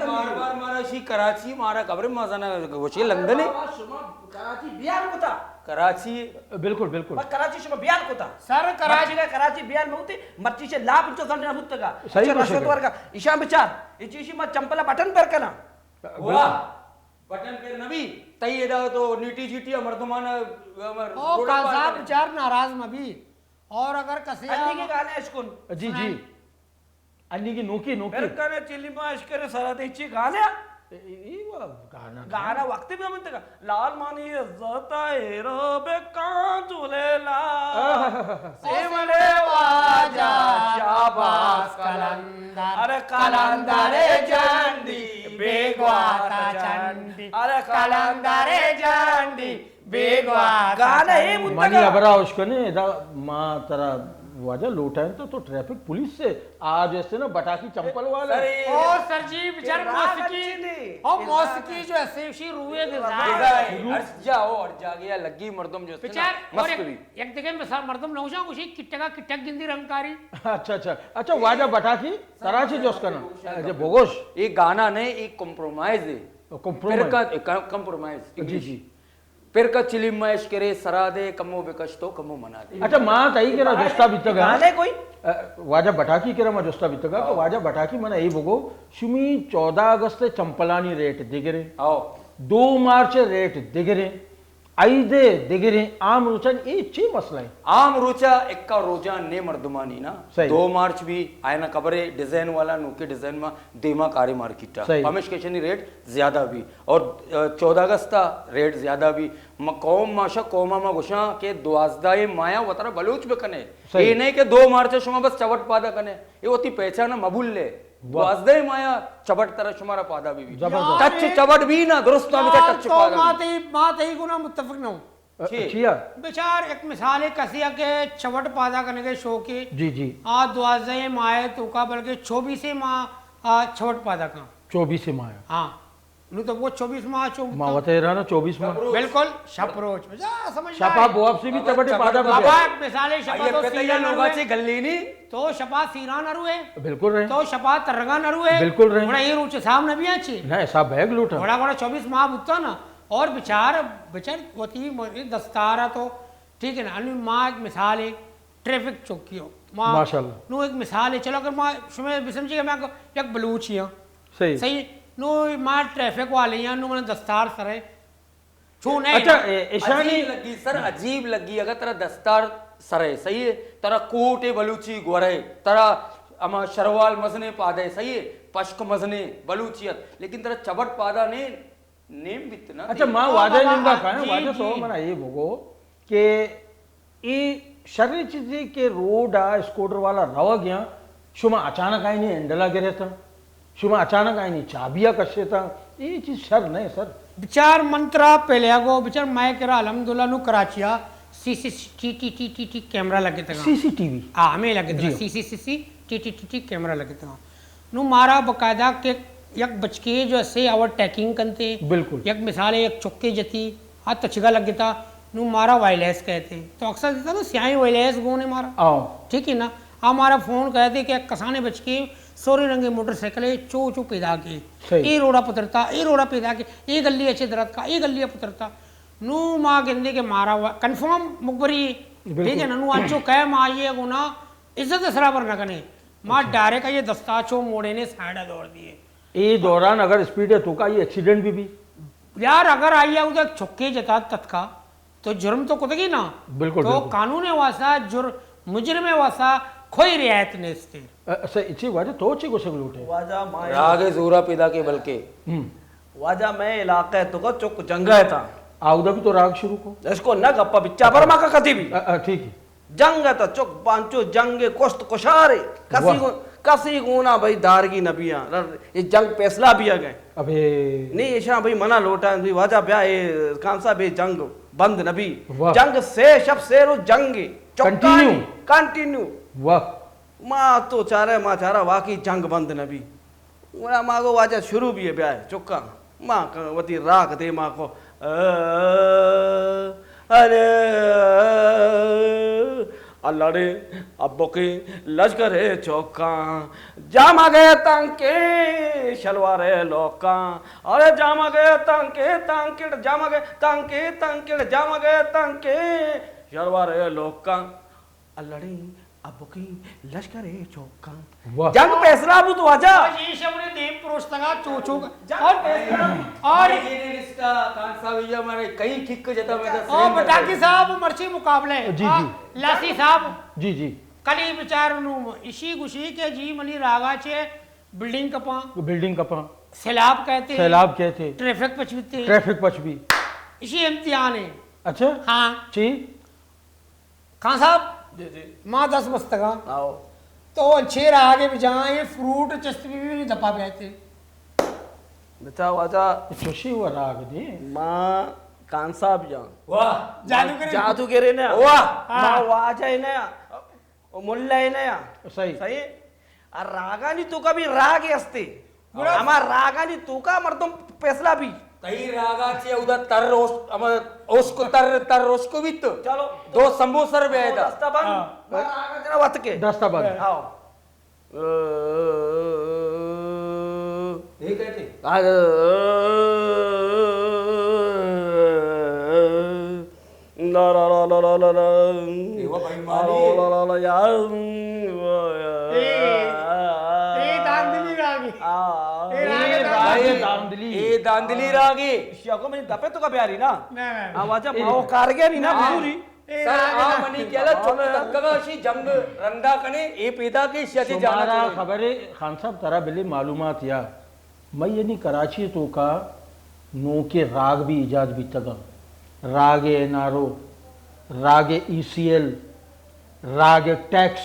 بار بار مارا شی کراچی، مارا خبر مزہ نہ گوشی لندن ہے۔ بابا، شما کراچی بیان کتا۔ کراچی۔ بالکل، بالکل۔ بس کراچی شما بیان کتا۔ سر، کراچی۔ مرچی کا کراچی بیان میں ہوتے، مرچی سے لاپ انچو سنڈ نہ ہوتگا۔ صحیح اچھا، بات ہے۔ رشوت ورگا۔ ایشان بچار۔ یہ چیشی ما چمپلا بٹن پر کنا۔ واہ۔ بٹن پر نبی، تئی ادا تو نیٹی جیٹی ءَ مردمان ءَ، ءَ، او روڈ ءَ پار صاحب کنئے۔ بچار ناراض مہ بی۔ اور اگر کسے انی کے گانے اشکن۔ جی، جی۔ سنائیں۔ انی کی نوکی، نوکی۔ پھر کنے چلی ما اشکر سرا دے چی گانے؟ اے، اے، اے وا گانا۔ گانا وقت بھی ہم تک۔ لال مانی عزت ہے رو بے کان جھولے لا۔ آہ۔ سیوڑے واجہ شاباس قلندر۔ ارے قلندر جنڈی بیگواتا چنڈی۔ ارے قلندر جنڈی بیگواتا گانا ہے چنڈی۔ منی ہبرا اشکنے، ادا ما ترا واجہ لوٹائیں تو، تو ٹریفک پولیس سے آج ایسے نا بٹاکی چمپل والے۔ سر، او سر جی، بچار اے راگ موسیقی، اچھی نہیں۔ او اے راگ موسیقی جو ایسے اسی روئے غذا غذا ہے۔ ہے۔ ہر جا ہو، ہر جاگہ یا لگی مردم جو ہے نا بچار، اور مست یک بھی۔ یک دگہ مثال مردم نہ ہوشاں، گوشی کٹگا کٹگ گندی رنگ کاری۔ اچھا، اچھا۔ اچھا، واجہ بٹاکی، ترا چی جوست کنا؟ اچھا، بگوش۔ یہ گانا نہیں، یہ کمپرومائز ہے۔ کمپرومائز۔ پھر کا، کا-، کمپرومائز، جی، انگلش۔ جی۔ پھر کا چلیم ما اشکرے سرا دے، کمو بکش تو، کمو منا دے۔ اچھا، ما تئی کرا جستا بیتگا۔ گانے کوئی؟ ا، واجہ بٹاکی کرا ما جستا بیتگا کہ آؤ۔ واجہ بٹاکی منا اے بگو، شمی چودہ اگست چمپلانی ریٹ دگرے۔ آؤ۔ دو مارچ ریٹ دگرے۔ عید دگریں عام روچانی اے چے مسئلہ ایں؟ عام روچا اکا روچا نے مردمانی نا۔ صحیح۔ دو مارچ بھی آئینا خبرے ڈیزائن والا نوکے ڈیزائن ما دیما کارے مارکیٹا۔ صحیح۔ پمشکشنی ریٹ زیادہ بھی۔ اور، آ، چودہ اگستا ریٹ زیادہ بھی۔ ما قوم ماشا قوما ما گوشاں کہ دوازدہ مایا وترا بلوچ بکنے۔ صحیح۔ اے نہیں کہ دو مارچ شما بس چوٹ پادا کنے۔ اے وتی پہچان مبول لے۔ واہ۔ دوازدہ مایا چبٹ ترا شمارا پادا بی بی۔ زبردست۔ ٹچ چبٹ بی نا، درست ہمیشہ ٹچ تو پادا ما بی۔ تئی، ما تئی گنا متفق نہ ہوں۔ چی؟ چیا؟ بچار، ایک مثال ہے، کسی کہ چبٹ پادا کرنے کے شوق ہے۔ جی، جی۔ آ دوازدہ ماہ ہے تو کا، بلکہ چوبیس ماہ، آ، چبٹ پادا کا۔ چوبیس ماہ۔ ہاں۔ نو تو وہ چوبیس ماہ چو ما وت حیران چوبیس ماہ۔ بالکل، شپ روچ۔ جا، سمجھ شپا بو آپ سے بھی چبٹے پادا بابا، مثال ہے، شپا آئیے تو پتہ سیران یا لوگا روئے۔ چے گلی نہیں۔ تو شپا سیران روئے۔ بالکل رہے۔ تو شپا ترگان روئے۔ بالکل رہے۔ بڑا یہ روچ حساب نہ بھی اچھی۔ نہ، حساب بیگ لوٹا۔ بڑا بڑا چوبیس ماہ بوتا نا۔ اور بچار، بچار وتی م-، دستارا تو، ٹھیک ہے نا، انو ما ایک مثال ہے، ٹریفک چوکی ہو۔ ما ماشاءاللہ۔ نو ایک مثال ہے، چلو اگر ما شما بسمجھے کہ میں یک بلوچی ہاں۔ صحیح۔ صحیح۔ نو ما ٹریفک والے ہیں، نو من دستار سرے۔ چون ہے اچھا، نا؟ اے، ایشانی عجیب لگی سر، عجیب لگی۔ اگر ترا دستار سرے، صحیح ہے، ترا کوٹ بلوچی گورے، ترا اما شروال مزنے پادے، صحیح ہے، پشک مزنے بلوچیت، لیکن ترا چبٹ پادا نہیں۔ نیم بیت نا۔ اچھا، ما واجہ نیم دا کائیں، جی، واجہ تو جی۔ منا اے بگو کہ اے شریں چیزے کہ روڈ آ اسکوٹر والا روگ یاں، شما اچانک آئینی ہینڈل ءَ گرے تاں، شما اچانک آئینی چابی ءَ کشے تاں، اے چیز شر نہ سر۔ بچار من ترا پہلے آ گو، بچار مئے کرا الحمدللہ نو کراچی آ C C T T T T T camera لگے تگا۔ C C T V? ہاں، ہمیں لگے تگا، جی۔ C C C C T T T T camera لگے تگا۔ نو مارا باقاعدہ کہ یک بچکے جو اسے اوور ٹیکنگ کنتے، بالکل۔ یک مثال ہے، یک چکے جتی، آ تچگا لگتا، نو مارا وائلیس کہتے۔ تو اکثر دیتا نا سیاہیں وائلیس گونے مارا۔ آؤ۔ ٹھیک ہے نا؟ آ مارا فون کہتے کہ یک کسانے بچکے سوری رنگے موٹر سائیکل ہے، چو چو پیدا کے۔ صحیح۔ اے روڈا پترتا، اے روڈا پیدا کے، اے گلی اچھے درت کا، اے گلی پترتا۔ نو ما گندے کہ مارا وا-، کنفرم مخبری ہے۔ بالکل۔ ٹھیک ہے نا؟ نو انچو کہہ ما آئیے گونا عزت سرا پر نہ کنے۔ ما اچھا۔ ڈائریکٹ آئیے دستا چو موڑے نے سائیڈا دوڑ دیے۔ اے دوران اگر اسپیڈ ہے تو کا یہ ایکسیڈنٹ بھی بھی؟ یار، اگر آئی آؤ تو چکے جتا تتکا، تو جرم تو کتگی نا۔ بالکل، تو بالکل۔ قانون واسا جر-، مجرم واسا کوئی رعایت نیست۔ ا-، اچھا، اچھی واجہ تو چی گوشگ لوٹے؟ واجہ مائے راگ زورا پیدا کے بلکہ۔ ہم۔ واجہ میں علاقہ تو کا چک جنگا ہے تا۔ آؤدا بھی تو راگ شروع کو۔ اس کو نہ گپا بچا بر ما کا کتی بھی۔ ا-، ا، ٹھیک ہے۔ جنگ ء تہ چک بانچو جنگ ء کشت کشار ء۔ کسی واہ۔ گو-، کسی گونا بھئی دارگی نہ بیاں۔ ر-، اے جنگ فیصلہ بیا گئے۔ ابے۔ نی ایشاں بھئی منا لوٹاں بھئی واجہ بیا اے خان صاحب اے جنگ بند نہ بی۔ واہ۔ جنگ سے شپ سے روز جنگ اے۔ چکانی کنٹینیو۔ کنٹینیو۔ واہ۔ ما تو چارے ما چارا واقعی جنگ بند نہ بی۔ گڑا ما گو واجہ شروع بی بیا چکاں۔ ما ک-، وتی راگ دیما کو، ارے الڑے ابوکی لشکرے چوکاں، جامگے تنکے شلوارے لوکاں، ارے جامگے تنکے تنکڑ، جامگے تنکے تنکڑ، جامگے تنکے شلوارے لوکاں۔ الڑیں ابکیں لشکرے چوکاں۔ واہ۔ جنگ فیصلہ بوت واجہ۔ آج یہ شمنے دیم پروشتگا چوچو کا۔ جنگ اور فیصلہ بوت۔ اور یہ نے رشتہ خان صاحب یہ ہمارے کئی کک جتا میں دا اور سین بٹاکی کرتے۔ صاحب مرچی مقابلے۔ جی، آ، جی۔ لاسی صاحب۔ جی، جی۔ کلی بچار نو اشی گشی کہ جی منی راگا چے بلڈنگ کپاں۔ بلڈنگ کپاں۔ سیلاب کہتے۔ سیلاب کہتے۔ ٹریفک پچ بیتے۔ ٹریفک پچ بی۔ اشی امتحان ہے۔ اچھا۔ ہاں۔ چی؟ خان صاحب، جی، جی۔ ما دست بستگاں۔ آؤ۔ تو انچے راگے بجاں، یہ فروٹ چست بھی بھی دپا بیاتے۔ بچا واجہ۔ چوشی و راگ دے۔ ما خان صاحب جان۔ واہ۔ جادوگرے۔ جادوگرے نا۔ واہ۔ ما ہاں۔ واجہ نا۔ او ملا نا۔ صحیح۔ صحیح۔ ء راگانی توکا بھی راگ ہستے۔ گڑا ہما راگانی توکا مردم فیصلہ بھی۔ تئی راگا چے اودا تر اوس-، ہما اوسکو تر، تر اوسکو بیت۔ چلو۔ دو سمبوسر بے دا۔ دستا بند۔ ہاں۔ ما راگا جنا وت کے۔ دستا بند۔ آؤ۔ یہ کہتے؟ لا لا لا لا لا لا۔ اے وا بھائی مالی۔ لا لا لا لا یار۔ اے، اے داندلی راگی۔ آ۔ اے راگ اے داندلی۔ راگ داندلی۔ اے داندلی راگی۔ شیا کو منی دپے تو کا بیاری نا۔ نہ، نہ، نہ۔ آواز اے ماو کارگے نہیں نا، ہاں۔ بزوری۔ اے سر، راگ آ داندلی۔ منی کیا لا چپ تکگا شی جنگ رندا کنے، اے پیدا کے شیا چے جانا شمارا چاہیے۔ خبر ہے خان صاحب ترا بلے معلومات یا۔ مئے یعنی کراچی ءِ توکا نوکیں راگ بھی ایجاد بیتگاں۔ راگ این آر او، راگ ای سی ایل، راگ ٹیکس،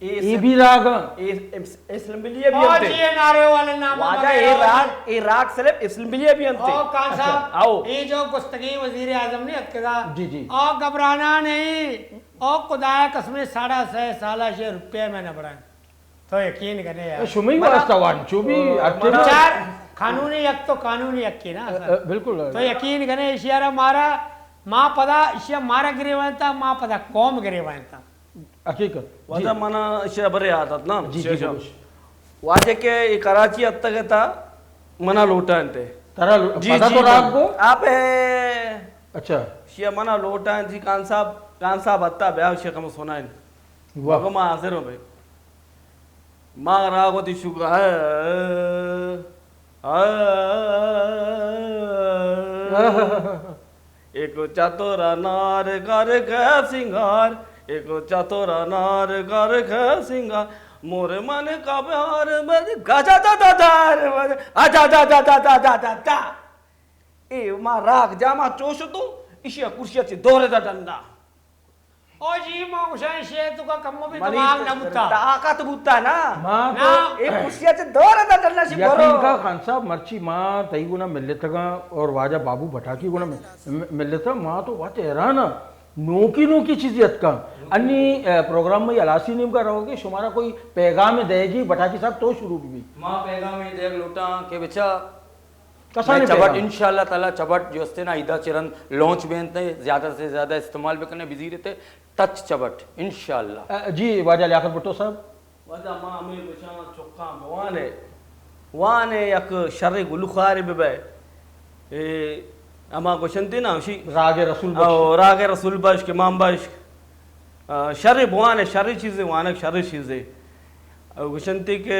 اے اے سب بھی راگ ہیں۔ اے اس-، اسمبلی ءَ بھی او انت۔ جی، این آر او والے نام واجہ، اے راگ، اے راگ صرف اسمبلی ءَ بھی انت۔ او خان صاحب، اچھا۔ آؤ۔ اے جو گستگیں وزیر اعظم نے اتکگا، جی، جی۔ او گھبرانا نہیں، او خدا قسم ساڑھا سہ سالہ شے روپے میں نہ بڑھائیں۔ تو یقین کنے یار۔ اے شمئی واسطہ وانچو بھی ہر ٹائم۔ چار قانونی یک تو قانونی یک کی نا، اے، سر۔ اے، بالکل۔ تو یقین کنے ایشی را مارا، ما پدا ایشی مارا گریوانتا، ما پدا قوم گریوانتا۔ حقیقت۔ واجہ جی۔ منا ایشی برے عادت نا، جی، جی، شیشہ۔ بالکل۔ واجہ کہ اے کراچی اتکگتا، منا لوٹا انتے۔ ترا لو-، جی، پدا جی، تو راگ بھائی۔ کو؟ آپ ہے۔ اچھا۔ شیا منا لوٹا انت جی، خان صاحب، خان صاحب اتا بیا شیا کم سنائیں۔ واہ۔ مگو ما حاضر ہوں بھائی۔ ما راگ وتی شکر ہے۔ ایک چتور نار کر کے سنگار، ایک چتور نار کر کے سنگار، مور من کا پیار بج گجا دا دا دار بج، اجا دا دا دا دا دا دا دا۔ اے ما راگ جاما چوش تو، اشیا کرسیا چہ دور دا ڈنڈا۔ او جی، ما گوشاں شے تو کا کمو بھی منی دماغ نہ بوتا۔ طاقت بوتا نا۔ ما تو نا۔ اے کرسیا چہ دور دا ڈنڈا شی یقین برو۔ کا خان صاحب، مرچی ما تئی گنا ملتگاں اور واجہ بابو بٹاکی گنا م-، م-، ملتگاں، ما تو وت حیران ہاں۔ نوکی نوکی چیزی اتکاں۔ انی، اے، پروگرام میں ہلاسی نیمگا رہو گے، شمارا کوئی پیغام دے گی، بٹاکی صاحب تو شروع بھی۔ ما پیغام یہ دیگ لوٹاں کہ بچا کسانیں میں چبٹ پیغام؟ انشاءاللہ تعالی چبٹ جو استے نا، ایدا چرند لانچ بینتے، زیادہ سے زیادہ استعمال بکنے، بزیرتے ٹچ چبٹ انشاءاللہ۔ اے، جی واجہ لیاقت بھٹو صاحب۔ واجہ ما ہمیں گوشاں چکاں بوانے، وانے یک شر گلوخارے ببئے۔ اے، ہما گوشنتی نا، ہمشی راگ رسول بخش۔ او، راگ رسول بخش، امام بخش۔ آ، شر بوانے، شر چیزے وانگ، شر چیزے۔ او گوشنتی کہ،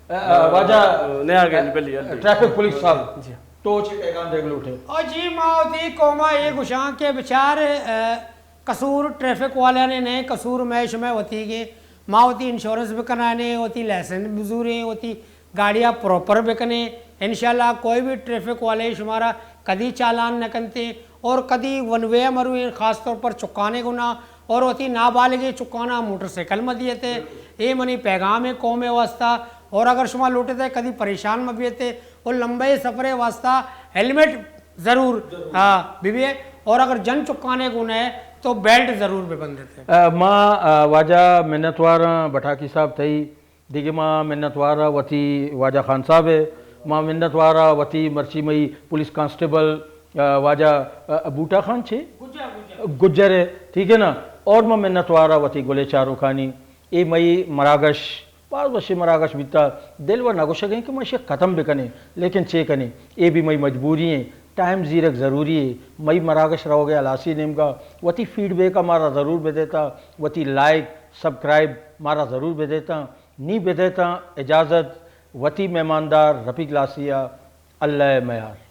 آ، آ، واجہ، آ، نیا گل بلی، بلی۔ ٹریفک پولیس صاحب، جی۔ تو چے پیغام دیگ لوٹے؟ او جی، ما وتی قوما اے گوشاں کہ بچار، آ، قصور ٹریفک والیانے نئے، قصور مئے شمئے وتیگیں۔ ما وتی انشورنس بکنانے، وتی لائسنس بزوریں، وتی گاڑیا پراپر بکنیں۔ انشاءاللہ کوئی بھی ٹریفک والے شمارا کدی چالان نہ کنتے اور کدی ون وے مرویں، خاص طور پر چکانے گنا اور وتی نابالغیں چکانا موٹر سائیکل مہ دیتے۔ اے منی پیغام ہے قوم واسطہ۔ اور اگر شما لوٹتے کدی پریشان مہ بیتے اور لمبے سفر واسطہ ہیلمٹ ضرور، ہاں، بہ بیئے، اور اگر جن چکانے گون ہے تو بیلٹ ضرور بہ بندتے۔ آ، ما، آ، واجہ منتواراں بٹاکی صاحب تئی، دیگہ ما منتوارا وتی واجہ خان صاحب ہے، ما منتوارا وتی مرچی مئی پولیس کانسٹیبل، آ، واجہ، آ، بوٹا خان چھے؟ گجر، گجر۔ گجر ہے، ٹھیک ہے نا؟ اور ما منتوارا وتی گلے چاروکانی، اے مئی مراگش باز وشیں مراگش بیتا، دل و نگوشگ ایں کہ ما ایشی ختم بکنیں، لیکن چے کنیں، اے بھی مئی مجبوری ایں، ٹائم زیرگ ضروری ایں۔ مئی مراگش روگ ء ہلاسی نیمگا وتی فیڈ بیک ء مارا ضرور بدیتا، وتی لائک، سبسکرائب مارا ضرور بدیتا، نی بدیتا۔ اجازت، وتی مہماندار رفیق لاسی ء، اللہ ء میار۔